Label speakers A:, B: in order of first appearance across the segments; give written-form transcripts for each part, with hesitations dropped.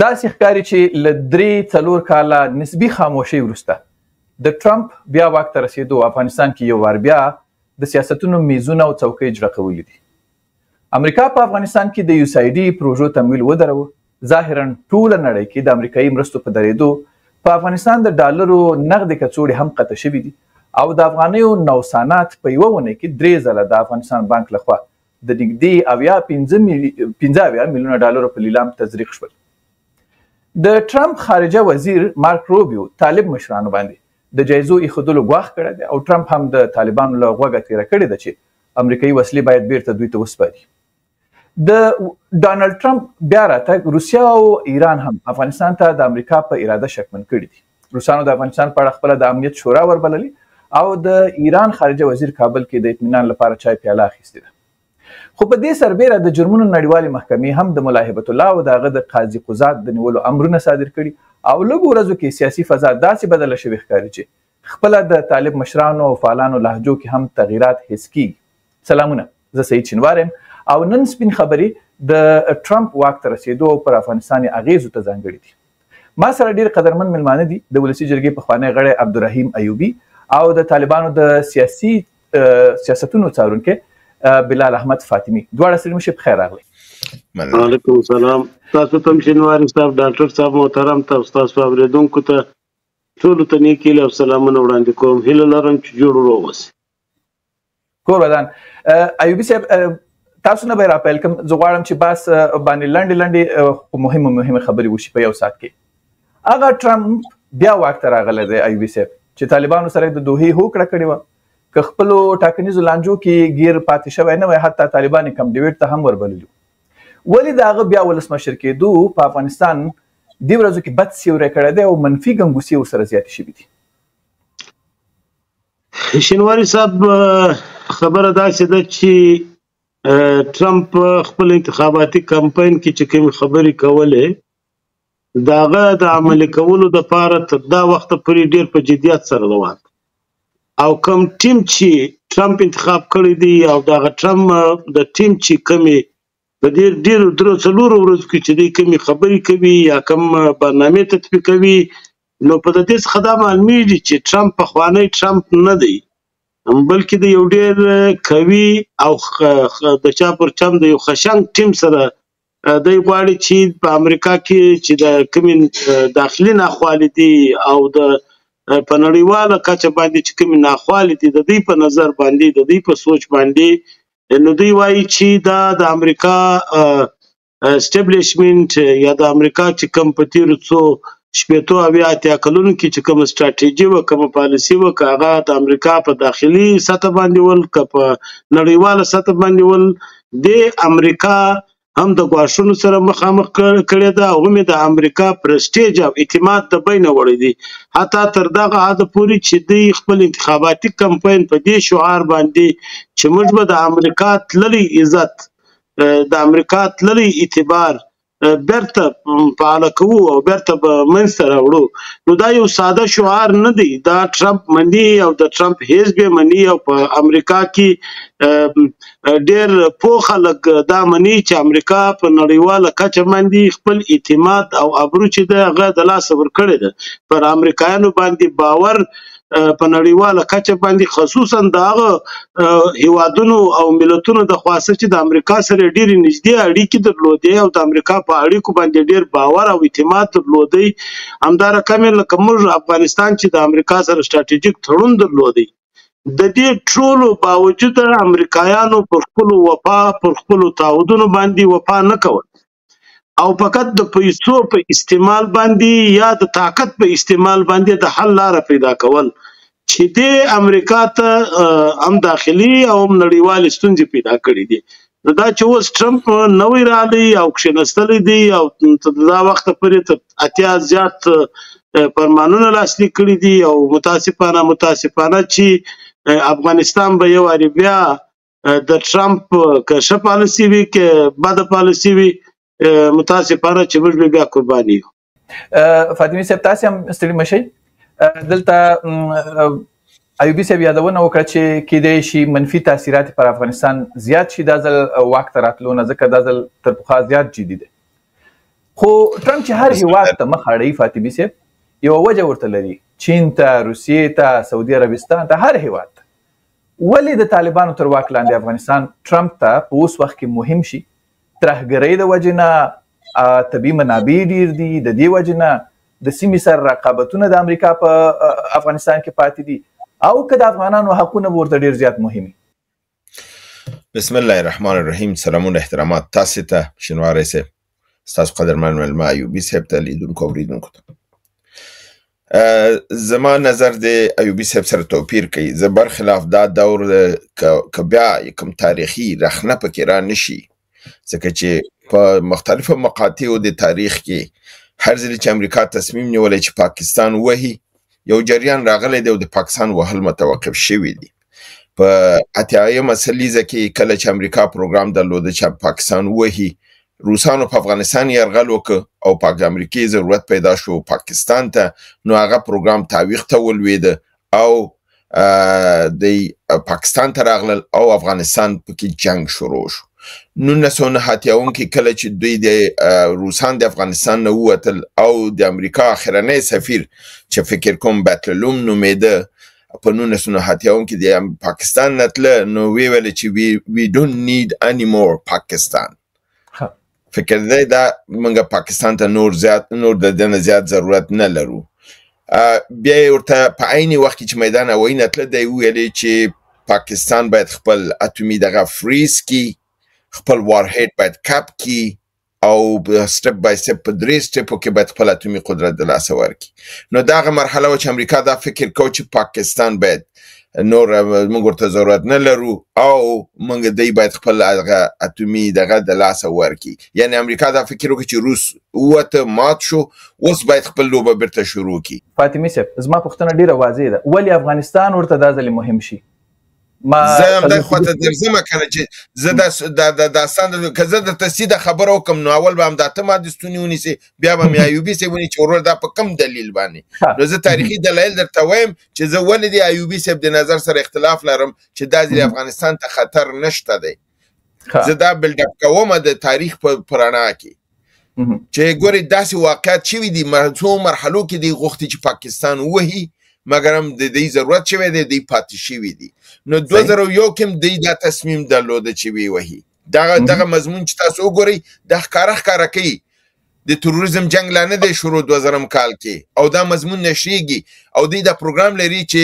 A: داسې ښکاري چې له 3-4 کاله نسبي خاموشۍ وروسته د ټرمپ بیا واک ته رسېدو افغانستان کې یو وار بیا د سیاستونو میزونه او څوکۍ جړقولې دي. امریکا په افغانستان کې د USAID پروژو تمویل ودروه. ظاهرا ټوله نړۍ کې د امریکایي مرستو په درېدو په افغانستان د ډالرو نغدې کڅوړې هم قطع شوې دي او د افغانیو نوسانات په یوه اونۍ کې 3 ځله د افغانستان بانک لخوا د نږدې 75 میلیونه ډالرو په لیلام تزریق شول. د ټرمپ خارجه وزیر مارک روبیو طالب مشرانو باندې د جایزو ایښودلو ګواښ کړی دی او ټرمپ هم د طالبانو له غوږه تېره کړې ده چې امریکایي وسلې باید بیرته دوی ته وسپاري. د ډونالډ ټرمپ بیا راتګ روسیا او ایران هم افغانستان ته د امریکا په اراده شکمن کړي دي. روسانو د افغانستان په اړه خپله د امنیت شورا وربللې او د ایران خارجه وزیر کابل کې د اطمینان لپاره چای پیاله اخیستې ده. خو په دې سربېره د جرمونو نړیوالې محکمې هم د ملا هبت الله او د هغه د قاضي قضات د نیولو امرونه صادر کړي او لږو ورځو کې سیاسي فضا داسې بدله شوې ښکاري چې خپله د طالب مشرانو او فعالانو لهجو کې هم تغیرات حس کیږي. سلامونه، زه سعید شینواری یم او نن سپین خبرې د ټرمپ واک ته رسېدو او پر افغانستان یې اغېزو ته ځانګړي دي. ما سره ډېر قدرمن مېلمانه دي، د ولسي جرګې پخوانی غړی عبدالرحیم ایوبي او د طالبانو د سیاسي سیاستونو څارونکی بلال احمد فاطمي. دواړه ستړي مشي، په خیر راغلئ.
B: وعلیکم السلام. تاسو ته هم شینواری صاحب، ډاکټر صاحب محترم ته او ستاسو اورېدونکو ته ټولو ته نیکې هیلې او سلامونه وړاندې کوم. هیله لرم چې جوړ روغ اوسئ.
A: کور ودان. ایوبي صاحب، تاسو نه به راپیل کوم. زه غواړم چې باس باندې لنډې لنډې خو مهمې خبرې وشي په یو ساعت کې. هغه ټرمپ بیا واک ته راغلی دی ایوبي صاحب، چې طالبانو سره د دوحې هوکړه کړې وه، که خپلو ټاکنیزو لانجو کې ګیر پاتې شوی نه وای حتی طالبان یې کم ډیویډ ته هم وربللي. ولې د هغه بیا ولسمشر کېدو په افغانستان دې ورځو کې بد سیوری کړی دی او منفي ګنګوسې ورسره زیاتې شوې دي؟
B: شینواری صاحب، خبره داسې ده چې ټرمپ خپل انتخاباتي کمپاین کې چې کومې خبرې کولې د هغه د عملي کولو دپاره تر دا وخته پورې ډېر په جدیت سره روان او کوم ټیم چې ټرمپ انتخاب کړی دی او دغه ټرمپ د ټیم چې کومې په دې ډېرو 3-4 ورځو کې چې دوی کومې خبرې کوي یا کوم برنامې تطبیقوي، نو په دې څخه دا معلومیږي چې ټرمپ پخوانی ټرمپ نه دی، بلکې د یو ډېر قوي او د چا پر چم د یو خشنګ ټیم سره دی غواړي چې په امریکا کې چې د کومې داخلي ناخوالې دي او د په نړیواله کچه باندې چې کومې ناخوالې دي د دوی په نظر باندې، د دوی په سوچ باندې، نو دوی وایي چې دا د امریکا اسټبلیشمنټ یا د امریکا چې کوم په تېرو څو 60 او 80 کلونو کې چې کومه سټراټیژي وه، کومه پالیسي وه، که هغه د امریکا په داخلي سطح باندې ول، که په نړیواله سطح باندې ول، د امریکا هم د ګواښونو سره مخامخ کړې ده او هم یې د امریکا پرسټیج او اعتماد د بینه وړی دی، حتی تر دغه حده پورې چې دوی خپل انتخاباتي کمپاین په دې شعار باندې چې موږ به د امریکا تللی عزت، د امریکا تللی اعتبار بیرته فعاله کوو او بیرته به منځته راوړو. نو دا یو ساده شعار نه دی، دا ټرمپ مني او د ټرمپ حزب یې مني او په امریکا کې ډېر پوه خلک دا مني چې امریکا په نړیواله کچه باندې خپل اعتماد او ابرو چې ده هغه د لاسه ورکړې ده. پر امریکایانو باندې باور په نړیواله کچه باندې خصوصا د هغه هیوادونو او ملتونو د خواسته چې د امریکا سره ډېرې نږدې اړیکې درلودې او د امریکا په اړیکو باندې ډېر باور او اعتماد درلودی، همدا رقم یې لکه موږ افغانستان چې د امریکا سره سټراټیژیک تړون درلودی، د دې ټولو باوجود امریکایانو پر خپلو وفا، پر خپلو تعهدونو باندې وفا نه کول او فقط د پیسو په استعمال باندې یا د طاقت په استعمال باندې د حل لاره پیدا کول چې دې امریکا ته هم داخلي او هم نړیوالې ستونزې پیدا کړې دي. نو دا چې اوس ټرمپ نوی راغلی او کښېنستلی دی او تر دا وخته پورې تر 80 زیات فرمانونه لاسلیک کړي دي او متاسفانه چې افغانستان به یو وارې بیا د ټرمپ که ښه پالیسي وي که بده پالیسي وي، متاسفانه چې موږ به بیا قرباني یو.
A: فاطمي صاحب، تاسې هم ستړي مه شئ. دلته ایوبي صاحب یادونه وکړه چې کیدای شي منفي تاثیرات پر افغانستان زیات شي دا ځل واک ته راتلو نه، ځکه دا ځل تر پخوا زیات جدي دی. خو ټرمپ چې هر هیواد ته مخ اړوي فاطمي صاحب، یوه وجه ورته لري، چین ته، روسیې ته، سعودي عربستان ته، هر هیواد ته. ولې د طالبانو تر واک لاندې افغانستان ټرمپ ته په اوس وخت کې مهم شي؟ ترهګرۍ د وجې نه، طبیعي منابع ډیر دي، د دې وجې نه د سیمې سره رقابتونه د امریکا په افغانستان کې پاتې دي، او که د افغانانو حقونه به ورته ډیر زیات مهم؟
C: بسم الله الرحمن الرحیم. سلامونه احترامات تاسو ته شینواری صاحب، ستاسو قدرمن مېلمه ایوبي صاحب ته، لیدونکو اورېدونکو ته. زما نظر د ایوبي صاحب سره توپیر کوي. زه برخلاف دا دور که بیا کوم تاریخي رخنه پکې را نشي، ځکه چې په مختلفو مقاطعو د تاریخ کې هر ځل چې امریکا تصمیم نیولی چې پاکستان وهي، یو جریان راغلی دی او د پاکستان وهل متوقف شوي دي. په 80مه سلیزه کې کله چې امریکا پروګرام درلوده چې پاکستان وهي، روسانو په افغانستان یرغل وکړ او پاک امریکې ضرورت پیدا شو پاکستان ته، نو هغه پروګرام تاویخ ته ولوېده او د پاکستان ته راغلل او افغانستان پکې جنگ شروع شو. 1989 کې کله چې دوی د روسان د افغانستان نه ووتل او د امریکا اخرنی سفیر چې فکر کوم بتللوم نومېده په 1989 کې د پاکستان نه تله، نو ویې ویل چې we don't need any more Pakistan. فکر دی دا موږ پاکستان ته نور زیات، نور د دې نه زیات ضرورت نه لرو. بیا یې ورته په عین وخت کې چې میدان هوایي نه تله، دی وویلې چې پاکستان باید خپل اتومي دغه فریز کړي، خپل warhead باید کپ کړي او step by step په 3 سټپو کې باید خپل اتومي قدرت د لاسه ورکړي. نو دا هغه مرحله وه چې امریکا دا فکر کوو چې پاکستان باید نور موږ ورته ضرورت نه لرو او موږ دی باید خپل هغه اتومي دغه د لاسه ورکړي. یعنی امریکا دا فکر وکړ چې روس ووته، مات شو، اوس باید خپل لوبه بیرته شروع کړي.
A: فاطمي صاحب، زما پوښتنه ډیره واضح ده، ولې افغانستان ورته دا ځلې مهم شي؟
C: زه همدا خواته درځم که نه چې زه دا داستان که زه درته سیده خبره وکړم نو اول به همدا ته ما د ستوني ونیسې، بیا به مې ایوبي صاحب ونیسي چې ورور دا په کوم دلیل باندې. نو زه تاریخي دلایل درته وایم چې زه ولې د ایوبي صاحب د نظر سره اختلاف لرم چې دا ځلې افغانستان ته خطر نشته دی. زه دا build up کوم د تاریخ په رڼا کې چې ګورې داسې واقعیت شوي دي، څو مرحلو کې دی غوښتي چې پاکستان ووهي، مګر هم د دې ضرورت شوی دی، دی پاتې شوي دي. نو 2001 کې هم دی دا تصمیم درلوده چې ویې وهي. دغه مضمون چې تاسو وګورئ دا ښکاره ښکاره کوي د تروریزم جنگ لا نه دی شروع 2000 کال کې، او دا مضمون نشریږي او دی دا پروګرام لري چې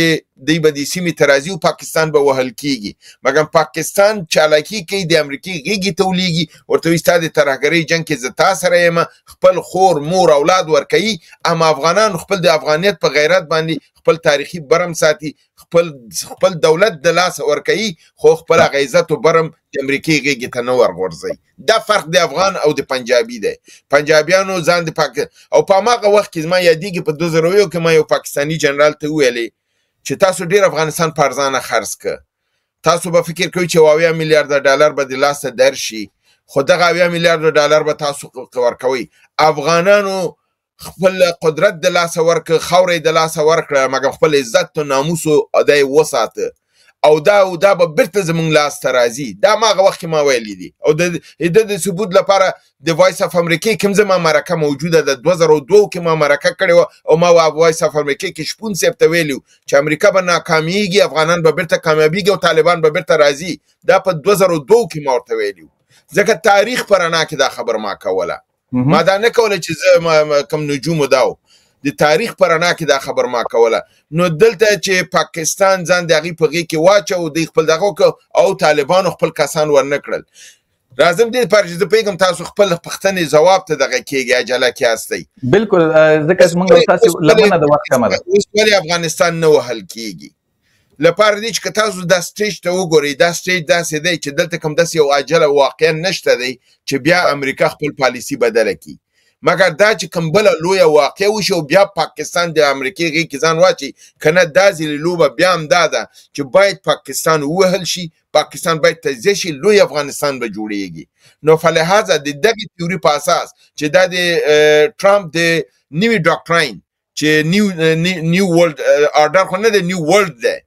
C: دی به د سیمې ته راځي او پاکستان به وهل کیږي. مګر پاکستان چالاکي کوي، د امریکې غېږې ته ولیږي، ورته وایي ستا د ترهګرۍ جنګ کې زه تا سره یم، خپل خور مور اولاد ورکوي، اما افغانان خپل د افغانیت په غیرت باندې خپل تاریخي برم ساتي، خپل دولت د لاسه ورکوي، خو خپل هغه عزت او برم د امریکې غېږې ته نه ورغورځوي. دا فرق د افغان او د پنجابي دی. پنجابیانو ځان د پاک او په هماغه وخت کې زما یادېږي په 2001 کې ما یو پاکستاني جنرال ته وویلې چې تاسو ډېر افغانستان په ارزانه خرڅ که، تاسو به فکر کوئ چې 70 میلیارده ډالر به د لاسه درشي، خو دغه 70 میلیارده ډالر به تاسو ورکوئ. افغانانو خپل قدرت د لاسه ورکړ، خاوره یې د لاسه ورکړه، مګر خپل عزت او ناموس دی وساته، او دا به بیرته زمونږ لاس ته راځي. دا ما هغه وخت کې ما ویلي دي، او د د ثبوت لپاره د وایس اف امریکې کې هم زما مرکه موجوده ده. 2002 کې ما مرکه کړې وه او ما وایس اف امریکې کې شپون صاحب ته ویلي وو چې امریکا به ناکامیږي، افغانان به بیرته کامیابیږي او طالبان به بیرته راځي. دا په 2002 کې ما ورته ویلي وو، ځکه تاریخ په رڼا کې دا خبر ما کوله. ما دا نه کوله چې زه کوم نجوم داو، د تاریخ په رڼا کې دا خبر ما کوله. نو دلته چې پاکستان ځان د هغې په غېږ کې واچو، دوی خپل دغه وکړ او طالبانو خپل کسان ورنه کړل. راځم دې لپاره چې زه پوهېږم تاسو خپل پوښتنې ځواب ته دغه کېږي، عجله کې یاستئ.
A: بالکل، ځکه موږ تاسو لمنه د وخت کمه ده.
C: اوس ولې افغانستان نه وهل کېږي؟ لپاره دې چې که تاسو دا stage ته وګورئ، دا stage داسې دی چې دلته کوم داسې یو عاجله واقعا نشته دی چې بیا امریکا خپل پالیسي بدله کړي، مګر دا چې کوم بله لویه واقعه وشي او بیا پاکستان د امریکې غېږ کې ځان واچوي، که نه دا ځلې لوبه بیا هم دا ده چې باید پاکستان ووهل شي، پاکستان باید تجزیه شي، لوی افغانستان به جوړیږي. نو فلهذا د دغې تیوري په اساس چې دا د ټرمپ د نوي doctrine چې new world order خو نه دی، new world دی،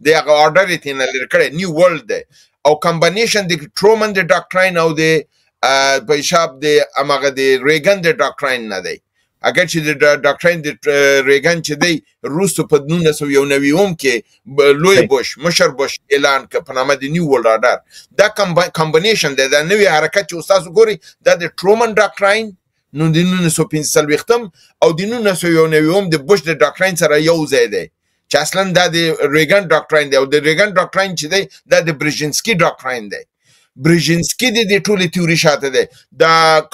C: د هغه order یې ترې نه لرې کړی، new world دی، او combination د ټرومن د doctrine او د په حساب د هماغه د ریګن د doctrine نه دی. اګر چې د doctrine د ریګن چې دی وروسته په 1991 کې لوی بوش، مشر بوش اعلان کړ په نامه د New World Order. دا combination دی، دا نوی حرکت چې استاد ګوري دا د ټرومن doctrine نو د 1945 او د 1991 د بوش د doctrine سره یو ځای دی، چې اصلا دا د ریګن doctrine دی، او د ریګن doctrine چې دی دا د برژنسکي doctrine دی. برژنسکي د دې ټولې تیوري شاته دی، د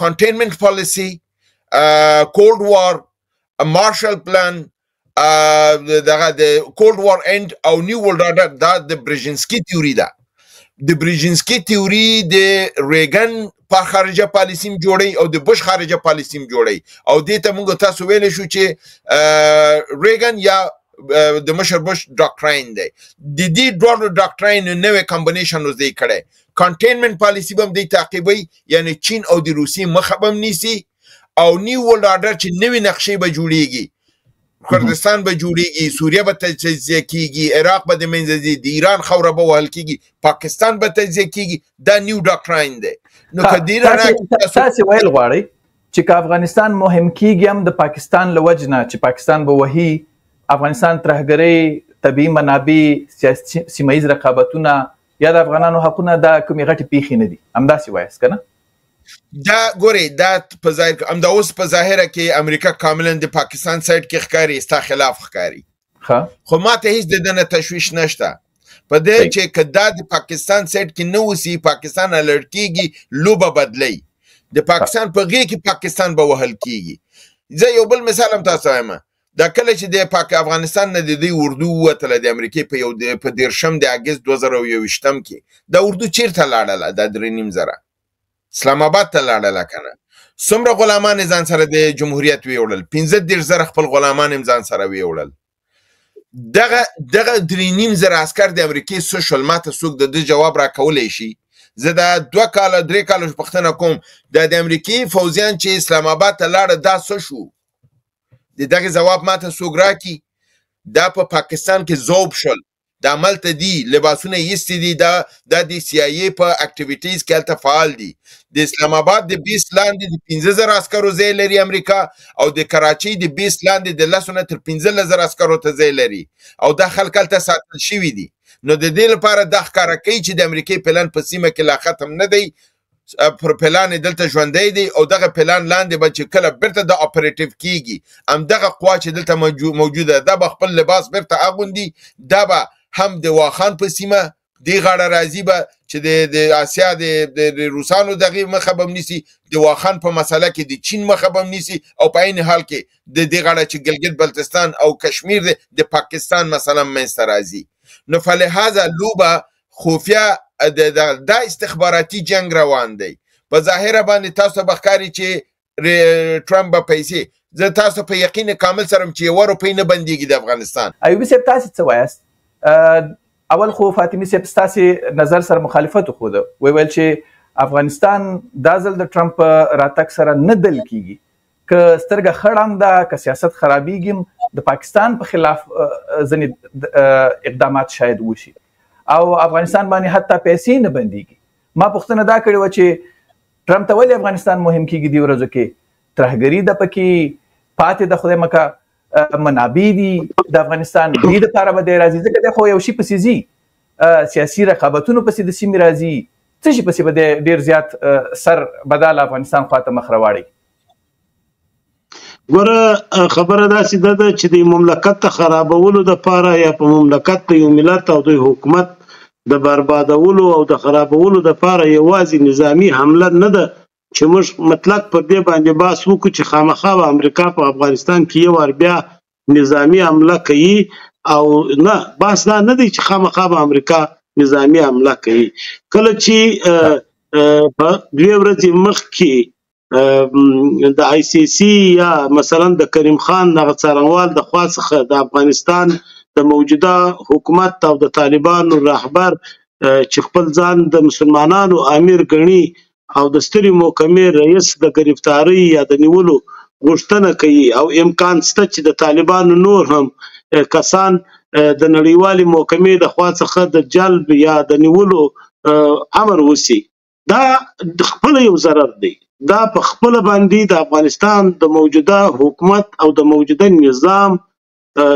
C: containment policy، Cold War، Marshall Plan، دغه د Cold War end او New World Order، دا د برژنسکي تیوري ده. د برژنسکي تیوري د ریګن په خارجه پالیسي جوړي او د بوش خارجه پالیسي جوړي، او دې ته موږ تاسو ویلی شو چې ریګن یا د مشر بوش doctrine دی. د دې دواړو doctrine نوې combination اوس دی کړی. containment policy به هم دی تعقیبوي، یعنی چین او د روسیې مخه به هم نیسي، او New World Order چې نوې نقشې به جوړیږي، کردستان به جوړیږي، سوریه به تجزیه کیږي، عراق به د منځه ځي، د ایران خاوره به وهل کیږي، پاکستان به تجزیه کیږي. دا new doctrine دی. نو که دې رڼا
A: تاسې ویل غواړئ چې که افغانستان مهم کیږي هم د پاکستان له وجې نه چې پاکستان به وهي افغانستان ترهګرۍ، طبیعي منابع، سیاسي سیمه ییز رقابتونه یا د افغانانو حقونه، دا کومې غټې پیښې نه دي، همداسې وایاست که نه؟
C: دا ګوري دا په ظاهر همدا اوس په ظاهره کې امریکا کاملا د پاکستان side کې ښکاري، ستا خلاف ښکاري، خو ما ته هیڅ د ده نه تشویش نشته په دې چې که دا د پاکستان side کې نه اوسي، پاکستان alert کیږي، لوبه بدلی، د پاکستان په غېږ کې پاکستان به وهل کیږي. زه یو بل مثال هم تاسو وایم. دا کله چې د پاک افغانستان نه د دوی اردو ووتله د امریکې په یو په 30 د اګست 2021 کې، دا اردو چیرته لاړله؟ دا 3,500 اسلام آباد ته لاړله که نه؟ څومره غلامان یې ځان سره د جمهوریت ویوړل؟ 35,000 خپل غلامان یې ځان سره ویوړل. دغه 3,500 عسکر د امریکې څه شول؟ ما ته څوک د ده جواب راکولی شي؟ زه دا 2 کاله 3 کاله پوښتنه کوم، دا د امریکې فوځیان چې اسلام آباد ته لاړه دا څه شو؟ د دغه ځواب ما ته څوک راکړي؟ دا په پاکستان کې ذوب شول، دا ملته دي، لباسونه یې ایستي دي، دا د سي آی ای په activities کې هلته فعال دي. د اسلام آباد د base لاندې د 5,000 عسکرو ځای لري امریکا، او د کراچۍ د base لاندې د 10 نه تر 15,000 عسکرو ته ځای لري، او دا خلک هلته ساتل شوي دي. نو د دې لپاره دا ښکاره کوي چې د امریکې پلان په سیمه کې لا ختم نه دی، پر پلان دلته ژوندی دی، او دغه پلان لاندې به چې کله بیرته د operative کیږي، همدغه قوا چې دلته موجوده دا به خپل لباس بیرته اغوندي، دا به هم د واخان په سیمه دې غاړه راځي به چې د اسیا د روسانو دغې مخه به هم نیسي، د واخان په مسله کې د چین مخه به هم نیسي، او په عین حال کې د دې غاړه چې ګلګت بلتستان او کشمیر دی د پاکستان مسله هم منځته راځي. نو فلهذا لوبه خفیه دا استخباراتي جنگ روان دی. په ظاهره باندې تاسو به ښکاري چې ټرمپ به پیسې، زه تاسو په یقین کامل سره چې یوه روپۍ نه بندیږي د افغانستان.
A: ایوبي صاحب تاسې څه وایاست؟ اول خو فاطمي صاحب ستاسې نظر سره مخالفت وښوده، ویل چې افغانستان دا ځل د ټرمپ راتګ سره نه دل کیږي، که سترګه خړم ده، که سیاست خرابیږي، د پاکستان په خلاف ځینې اقدامات شاید وشي، او افغانستان باندې حتی پیسې نه بندیږي. ما پوښتنه دا کړې وه چې ټرمپ ته ولې افغانستان مهم کیږي دې ورځو کې؟ ترهګري ده پکې پاتې ده، خدای مکه منابع دي د افغانستان، دې دپاره به دی راځي، ځکه دی خو یو شي پسې ځي، سیاسي رقابتونو پسې د سیمې راځي، څه شي پسې به دی ډېر زیات سر بدل افغانستان خواته مخ راواړي؟
B: ګوره خبره داسې ده چې د مملکت د خرابولو دپاره یا په مملکت د یو ملت او د حکومت د بربادولو او د خرابولو دپاره یوازې نظامي حمله نه ده چې موږ مطلق پر دې باندې بحث وکړو چې خامخا به امریکا په افغانستان کې یو وار بیا نظامي حمله کوي، او نه، بحث دا نه دی چې خامخا به امریکا نظامي حمله کوي. کله چې په 2 ورځې مخکې د آی سي سي یا مثلا د کریم خان دغه څارنوال د خوا څخه د افغانستان د موجوده حکومت او د طالبانو رهبر چې خپل ځان د مسلمانانو امیر ګڼي او د سترې محکمې رئیس د ګرفتارۍ یا د نیولو غوښتنه کوي، او امکان شته چې د طالبانو نور هم کسان د نړیوالې محکمې د خوا څخه د جلب یا د نیولو امر وشي. دا خپل یو ضرر دی. دا په خپل باندې د افغانستان د موجوده حکومت او د موجوده نظام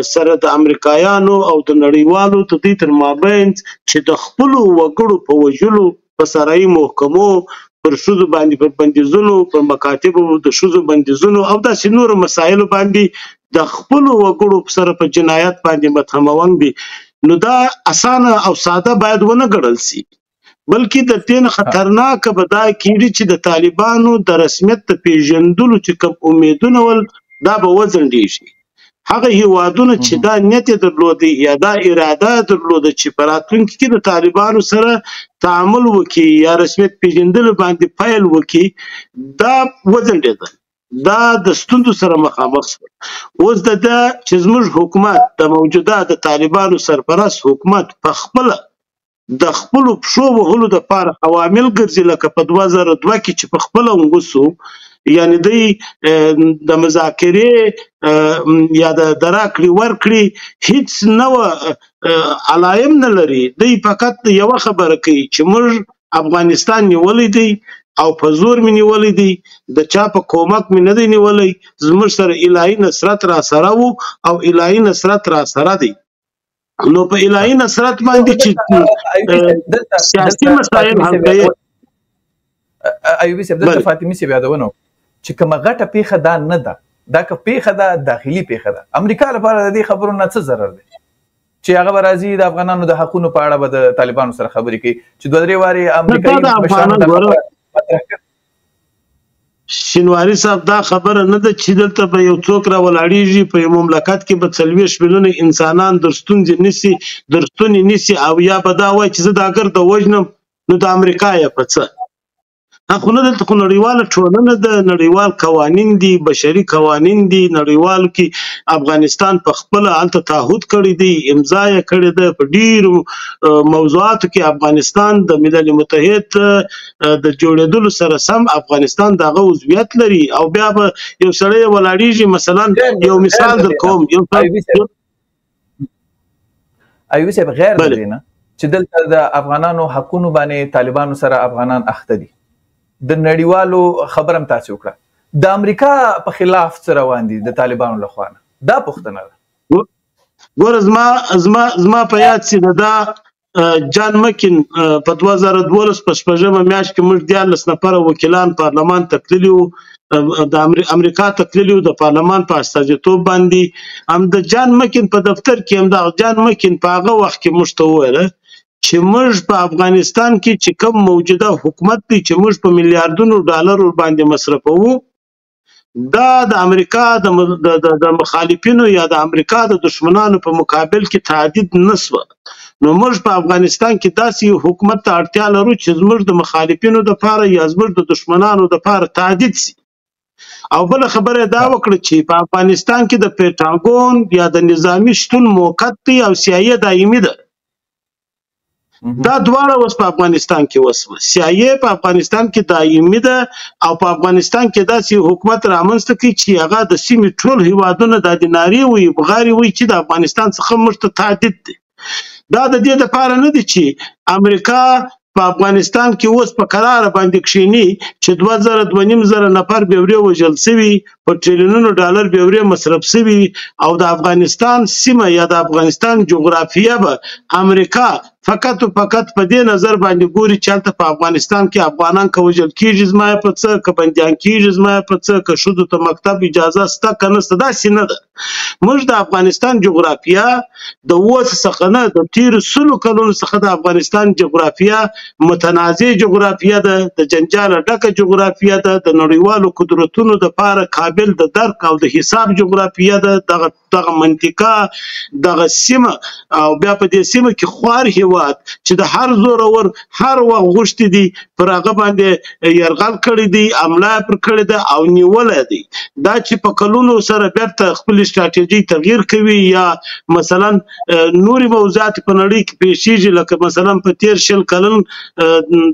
B: سره د امریکایانو او د نړیوالو د دې تر مابین چې د خپلو وګړو په وژلو، په سرایي محکمو، پر ښځو باندې پر بندیزونو، پر مکاتبو د ښځو بندیزونو او داسې نورو مسایلو باندې د خپلو وګړو سره په جنایت باندې متهمون دي، نو دا اسانه او ساده باید ونه ګڼل سي، بلکې د دې نه خطرناکه به دا کېږي چې د طالبانو د رسمیت د پېژندلو چې کوم امیدونه ول دا به وځنډېږي. هغه هیوادونه چې دا نیت یې درلودی یا دا اراده درلوده چې په راتلونکي کې د طالبانو سره تعامل وکړي یا رسمیت پېژندلو باندې پیل وکړي، دا وځنډېدل، دا د ستونزو سره مخامخ شول. اوس د ده چې زموږ حکومت د موجوده د طالبانو سرپرست حکومت په خپله د خپلو پښو وهلو دپاره عوامل ګرځي، لکه په 2002 کې چې په خپله وسو، یعنی دی د مذاکرې یا د راکړې ورکړې هیڅ نوه علایم نه لري. دی فقط یوه خبره کوي چې موږ افغانستان نیولی دی او په زور مې نیولی دی، د چا په کومک مې نه دی نیولی، زموږ سره الهي نصرت را سره و او الهي نصرت را سره دی. نو په الهي نصرت باندې چې سیاسي مسایل حل کوي.
A: ایوبي صاحب، دلته فاطمي صاحب یادونه چې کومه غټه پیښه دا نه ده، دا که پیښه ده داخلي پیښه ده. امریکا لپاره د دې خبرو نه څه ضرر دی چې هغه به راځي د افغانانو د حقونو په اړه به د طالبانو سره خبرې کوي، چې دوه درې وارې امریکایي مشرانو دا خبره مطرح کړه؟
B: شینواری صاحب، دا خبره نه ده چې دلته به یو څوک را ولاړیږي په یو مملکت کې به 40 میلیونه انسانان در ستونزې نیسي، در ستونې نیسي، او یا به دا وایي چې زه دا ګرده وژنم نو د امریکا یې په څه؟ خو نه، دلته خو نړیواله ټولنه ده، نړیوال قوانین دي، بشري قوانین دي. نړیوالو کې افغانستان په خپله هلته تعهد کړی دی، امضا یې کړې ده. په ډېرو موضوعاتو کې افغانستان د ملل متحد د جوړېدلو سره سم افغانستان د هغه عضویت لري. او بیا به یو سړی ولاړیږي، مثلا یو مثال در کوم، یو
A: ایوبي صاحب، غیر د دې نه چې دلته د افغانانو حقونو باندې طالبانو سره افغانان اخته دي، د نړیوالو خبره هم تاسې وکړه، د امریکا په خلاف څه روان دي د طالبانو له خوا نه، دا پوښتنه ده.
B: ګوره، زما زما زما په یاد سي دا جان مکین په 2012 په شپږمه میاشت کې موږ 13 نفره وکیلان پارلمان ته تللي وو، د امریکا ته تللي وو د پارلمان په استازیتوب باندې. هم د جان مکین په دفتر کې، هم د جان مکین په هغه وخت کې موږ ته وویل چې موږ په افغانستان کې چې کوم موجوده حکومت دی چې موږ په میلیاردونو ډالر باندې مصرفوو، دا د امریکا د مخالفینو یا د امریکا د دښمنانو په مقابل کې تهدید نه سوه. نو موږ په افغانستان کې داسې یو حکومت ته اړتیا لرو چې زموږ د مخالفینو دپاره یا زموږ د دښمنانو دپاره تهدید سي. او بله خبره یې دا وکړه چې په افغانستان کې د پنټاګون یا د نظامي شتون موقت دی او سیایې دایمي ده. دا دواړه اوس په افغانستان کې وسوه. سیایې په افغانستان کې دایمي ده او په افغانستان کې داسې حکومت رامنځته کړي چې هغه د سیمې ټول هیوادونه د دې نارې وي، بغارې وي چې د افغانستان څخه موږ ته تهدید دی. دا د دې دپاره نه دی چې امریکا په افغانستان کې اوس په قراره باندې کښېني چې 2000 2500 نفر بیورې وژل سوي، په ټریلیونونو ډالر بیورې مصرف سوي، او د افغانستان سیمه یا د افغانستان جغرافیه به امریکا فقط و فقط په دې نظر باندې ګوري چې هلته په افغانستان کې افغانان که وژل کېږي زما یې په څه، که بندیان کېږي زما یې په څه، که ښځو ته مکتب اجازه سته که نه سته. داسې نه ده. موږ د افغانستان جغرافیه د اوس څخه نه، د تېرو 100 کلونو څخه د افغانستان جغرافیه متنازع جغرافیه ده، د جنجاله ډکه جغرافیه ده، د نړیوالو قدرتونو دپاره قابل د درک او د حساب جغرافیه ده. دغه منطقه، دغه سیمه، او بیا په دې سیمه کې خوار هیواد چې د هر زورور هر وخت غوښتي دي پر هغه باندې یرغل کړی دی، حمله یې پر کړې ده او نیولی دی. دا چې په کلونو سره بیرته خپلې سټراټیژۍ تغییر کوي یا مثلا نورې موضوعات په نړۍ کې پېښېږي، لکه مثلا په تېر 20 کلن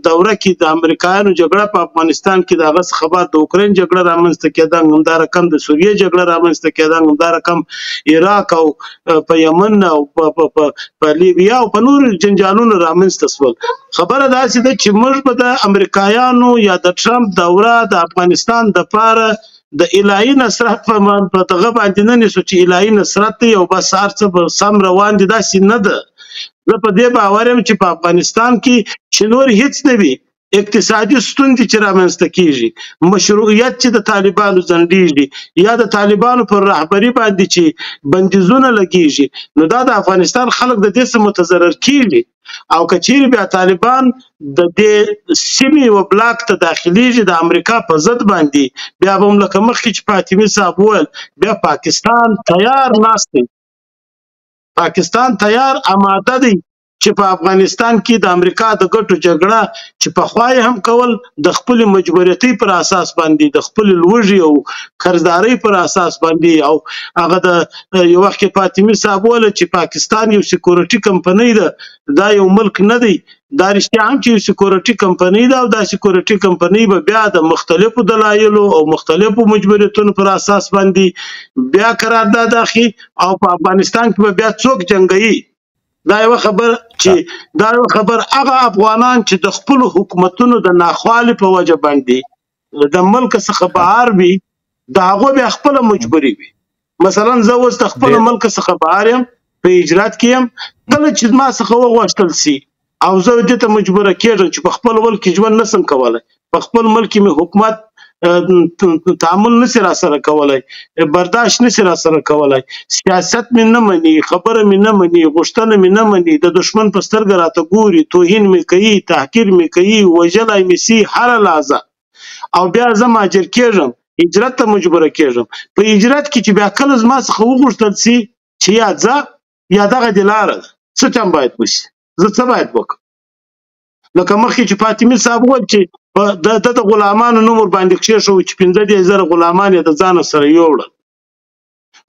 B: دوره کې د امریکایانو جګړه په افغانستان کې، د هغه څخه بعد د اوکراین جګړه رامنځته کېده، همدا رقم د سوریې جګړه رامنځته کېده، همدا رقم عراق او په یمن او په لیبیا او په نورو جنجالونه رامنځته شول. خبره داسې ده چې موږ به د امریکایانو یا د ټرمپ دوره د افغانستان دپاره د الهي نصرت په دغه باندې نه نیسو چې الهي نصرت دی او بس هر څه به سم روان دي، داسې نه ده. زه په دې باور یم چې په افغانستان کې چې نور هیڅ نه وي، اقتصادي ستونزې چې رامنځته کیږي، مشروعیت چې د طالبانو ځنډیږي یا د طالبانو پر رهبري باندې چې بندیزونه لګیږي، نو دا د افغانستان خلک د دې څخه متضرر کیږي. او که چیرې بیا طالبان د دې سیمې یو بلاک ته داخلیږي د امریکا په ضد باندې، بیا به هم لکه مخکې چې فاطمي صاحب وویل، بیا پاکستان تیار ناست دی، پاکستان تیار اماده دی چې په افغانستان کې د امریکا د ګټو جګړه چې پخوا یې هم کول د خپلې مجبوریتۍ پر اساس باندې، د خپلې لوږې او قرضدارۍ پر اساس باندې، او هغه د یو وخت کې فاطمي صاحب وویل چې پاکستان یو سکیورټي کمپنۍ ده، دا یو ملک نه دی. دا رښتیا هم چې یو سکیورټي کمپنۍ ده او دا سکیورټي کمپنۍ به بیا د مختلفو دلایلو او مختلفو مجبوریتونو پر اساس باندې بیا قرارداد اخلي او په افغانستان کې به بیا څوک جنګوي. دا یو خبر چې دا یو خبر هغه افغانان چې د خپلو حکومتونو د ناخوالې په وجه باندې د ملک څخه بهر وي، د هغو بیا خپله مجبوري وي. مثلا زه اوس د خپل ملک څخه بهر یم، په هجرت کې یم، کله چې زما څخه وغوښتل سي او زه دې ته مجبوره کېږم چې په خپل ملک کې ژوند نسم کولی، په خپل ملک کې مې حکومت تعامل نسی را سره کولی، برداشت نسی را سره کولی، سیاست مې نه مني، خبره مې نه مني، غوښتنه مې نه مني، د دښمن په سترګه راته ګوري، توهین مې کوي، تحقیر مې کوي، وژلی مې سي هره لحظه، او بیا زه مهاجر کېږم، هجرت ته مجبوره کېږم. په هجرت کې چې بیا کله زما څخه وغوښتل سي چې یا ځه یا دغه دې لاره ده، څه چم باید وشي، زه څه باید وکړم؟ لکه مخکې چې فاطمي صاحب وویل چې د د غلامانو نوم ورباندې کښېښوو چې 35,000 غلامان یې د ځانه سره یوړل،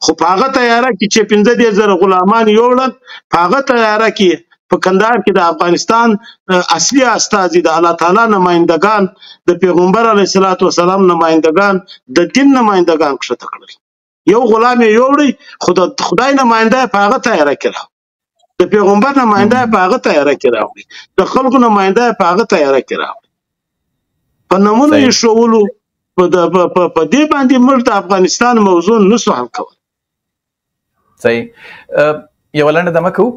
B: خو په هغه طیاره کې چې 35,000 غلامان یوړل، په هغه طیاره کې په کندهار کې د افغانستان اصلي استازي، د الله تعالی نمایندګان، د پیغمبر علیه الصلاة والسلام نمایندګان، د دین نمایندګان کښته کړل. یو غلام یې یوړی، خو د خدای نماینده یې په هغه طیاره کې راوړ، د پیغمبر نماینده یې په هغه طیاره کې راوړي، د خلکو نماینده یې په هغه طیاره کې راوړي. په نمونه یې ښوولو. په دې باندې موږ د افغانستان موضوع نسو حل کولی.
A: صحیح، یوه لنډه دمه کوو،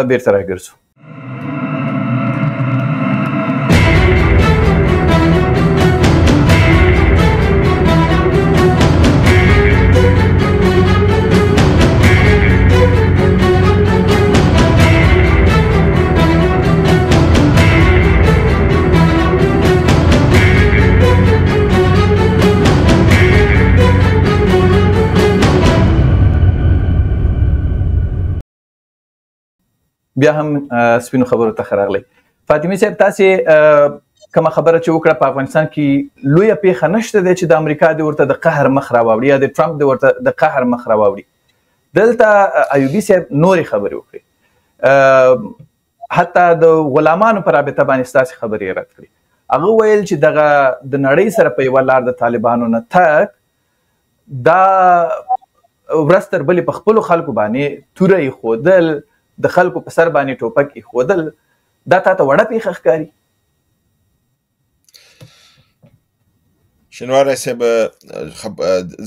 A: بیرته راګرځو. بیا هم سپینو خبرو ته راغلی. فاطمي صاحب، تاسې کومه خبره چې وکړه په افغانستان کې لویه پیښه نشته دی چې د امریکا دې ورته د قهر مخ راواوړي یا د ټرمپ دې ورته د قهر مخ راواوړي. دلته ایوبي صاحب نورې خبرې وکړې، حتی د غلامانو په رابطه باندې ستاسې خبرې یې رد کړې. هغه ویل چې دغه د نړۍ سره په یوه لار د طالبانو نه تګ دا ورځ تر بلې په خپلو خلکو باندې توره ایښودل، د خلکو په سر باندې ټوپک ایښودل، دا تا ته وړه پیښه ښکاري؟
C: شینواری صاحب،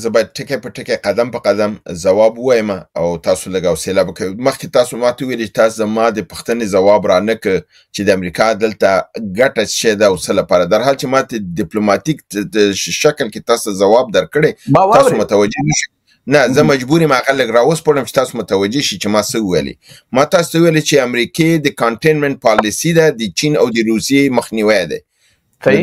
C: زه باید ټکی په ټکی قدم په قدم ځواب ووایم او تاسو لږ حوصله وکړئ. مخکې تاسو ماته وویل چې تاسو زما د پوښتنې ځواب را نه کړ چې د امریکا دلته ګټه څه ده او څه لپاره، در حال چې ماته دیپلوماتیک شکل کې تاسو ځواب درکړی، تاسو متوجه نه شئ. نه، زه مجبور یم هغه لږ راوسپړم چې تاسو متوجه شئ چې ما څه وویلې. ما تاسو ته وویلې چې امریکې د کانټینمنټ پالیسي ده، د چین او د روسیې مخنیوی دی.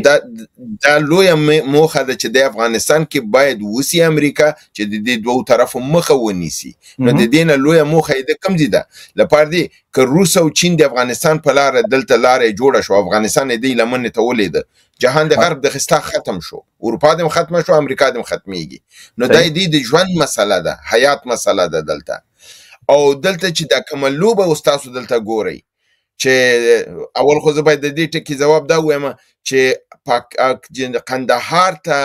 C: دا لویه موخه ده چې د افغانستان کې باید وسی امریکا چې د دې دوو طرفو مخه ونیسي. نو د دې نه لویه موخه یې د کوم ځای ده؟ لپاره دې که روس او چین د افغانستان په لاره دلته لاره یې جوړه شوه، افغانستان یې دې لمنې ته ولیده، جهان د غرب د خستا ختم شو، اروپا دې هم ختمه شو، امریکا دې هم ختمیږي. نو دا دې د ژوند مسله ده، حیات مسله ده دلته. او دلته چې دا کومه لوبه اوس تاسو دلته ګورئ چې اول خو زه باید د دې ټکي ځواب دا ووایم چې قندهار ته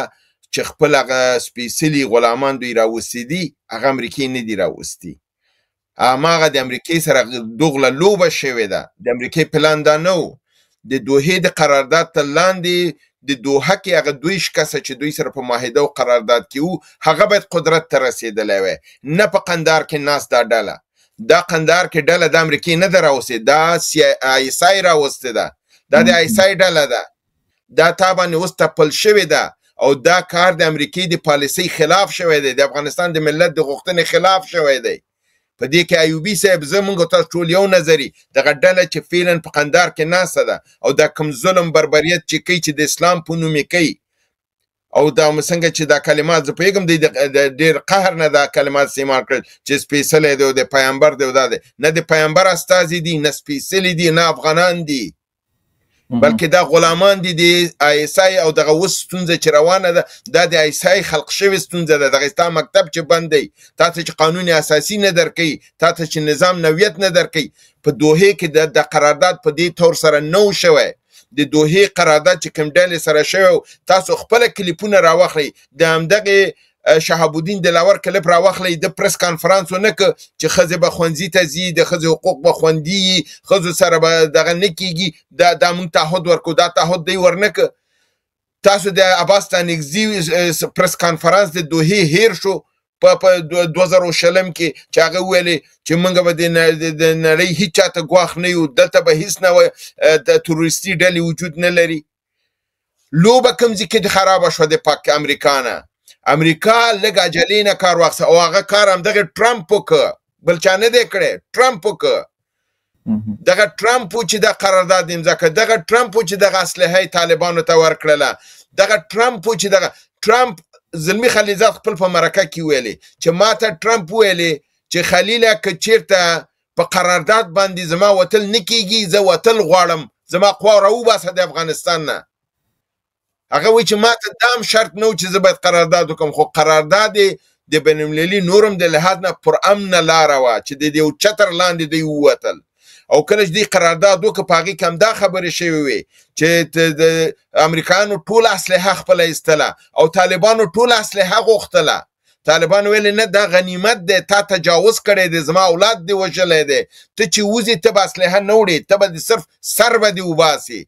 C: چې خپل هغه سپېڅلي غلامان دوی راوستي دي، هغه امریکې نه دي راوستي. هماغه د امریکې سره دوغله لوبه شوې ده. د امریکې پلان دا نه و، د دوحې د قرارداد تر لاندې د دوحه کې هغه 22 کسه چې دوی سره په معاهده او قرارداد کې وو، هغه باید قدرت ته رسېدلی وای، نه په قندهار کې ناست دا ډله. دا قندهار کې ډله د امریکې نه ده راوستې، دا آی اس آی راوستې ده، دا د آی اس آی ډله ده، دا تا باندې اوس تپل شوې ده. او دا کار د امریکې د پالیسۍ خلاف شوی دی، د افغانستان د ملت د غوښتنې خلاف شوی دی. په دې کې ایوبي صاحب زه موږ تاسو ټول یو نظري، دغه ډله چې فعلا په قندهار کې ناسته ده او دا کوم ظلم بربریت چې کوي چې د اسلام په نوم یې کوي، او دا څنګه چې دا کلمات زه پوهېږم دی د ډېر قهر نه دا کلمات استعمال کړل چې سپېڅلی دی او د پیامبر دی او دا دی، نه د پیامبر استازي دي، نه سپېڅلي دي، نه افغانان دي، بلکې دا غلامان دي د آی اس آی. او دغه اوس ستونزه چې روانه ده دا د آی اس آی خلق شوې ستونزه ده. دغه ستا مکتب چې بند دی، تا ته چې قانون اساسي نه درکوي، تا ته چې نظام نوعیت نه درکوي. په دوحې کې د قرارداد په دې طور سره نه و شوی. د دوحې قرارداد چې کوم ډلې سره شوی، تاسو خپله کلیپونه راواخلئ، د همدغې شهاب الدین دلاور کلپ راواخلئ، د پریس کانفرنس ونه که چې ښځې به ښوونځي ته ځي، د ښځې حقوق به خوندي وي، ښځو سره به دغه نه کېږي، دا موږ تعهد ورکو، دا تعهد دی ورنه که. تاسو د عباس ستانکزي پریس کانفرنس د دوحې هیر شو په 2020 کې چې هغه وویلې چې موږ به د نړۍ هیچا ته ګواښ نه یو، دلته به هیڅ نوع د تروریستي ډلې وجود نه لري. لوبه کوم ځای کې خرابه شوه د پاک امریکا نه. امریکا لږ عجلې نه کار واخیست او هغه کار همدغه ټرمپ وکړ، بل چا نه دی کړی، ټرمپ وکړ. دغه ټرمپ چې دا قرارداد امضا کړ، دغه ټرمپ چې دغه اسلحه طالبانو ته ورکړله، دغه ټرمپ چې دغه ټرمپ زلمی خلیلزاد خپل په مرکه کې ویلي چې ما ته ټرمپ ویلي چې خلیله که چیرته په قرارداد باندې زما وتل نه کیږي، زه وتل غواړم، زما قوا راوباسه د افغانستان نه. هغه وایي چې ما ته دا هم شرط نه و چې زه باید قرارداد وکړم، خو قرارداد د بین المللي نورم د لحاظ نه پرامنه لاره وه چې د یو چتر لاندې دوی ووتل. او کله چې دوی قرارداد وکړ په هغې کې همدا خبرې شوې وې چې د امریکایانو ټوله اسلحه خپله ایستله او طالبانو ټوله اسلحه غوښتله. طالبانو ویلې نه دا غنیمت دی، تا تجاوز کړی دی، زما اولاد دې وژلی دی، ته چې وځې ته به اسلحه نه وړې، ته به صرف سر به دې وباسې.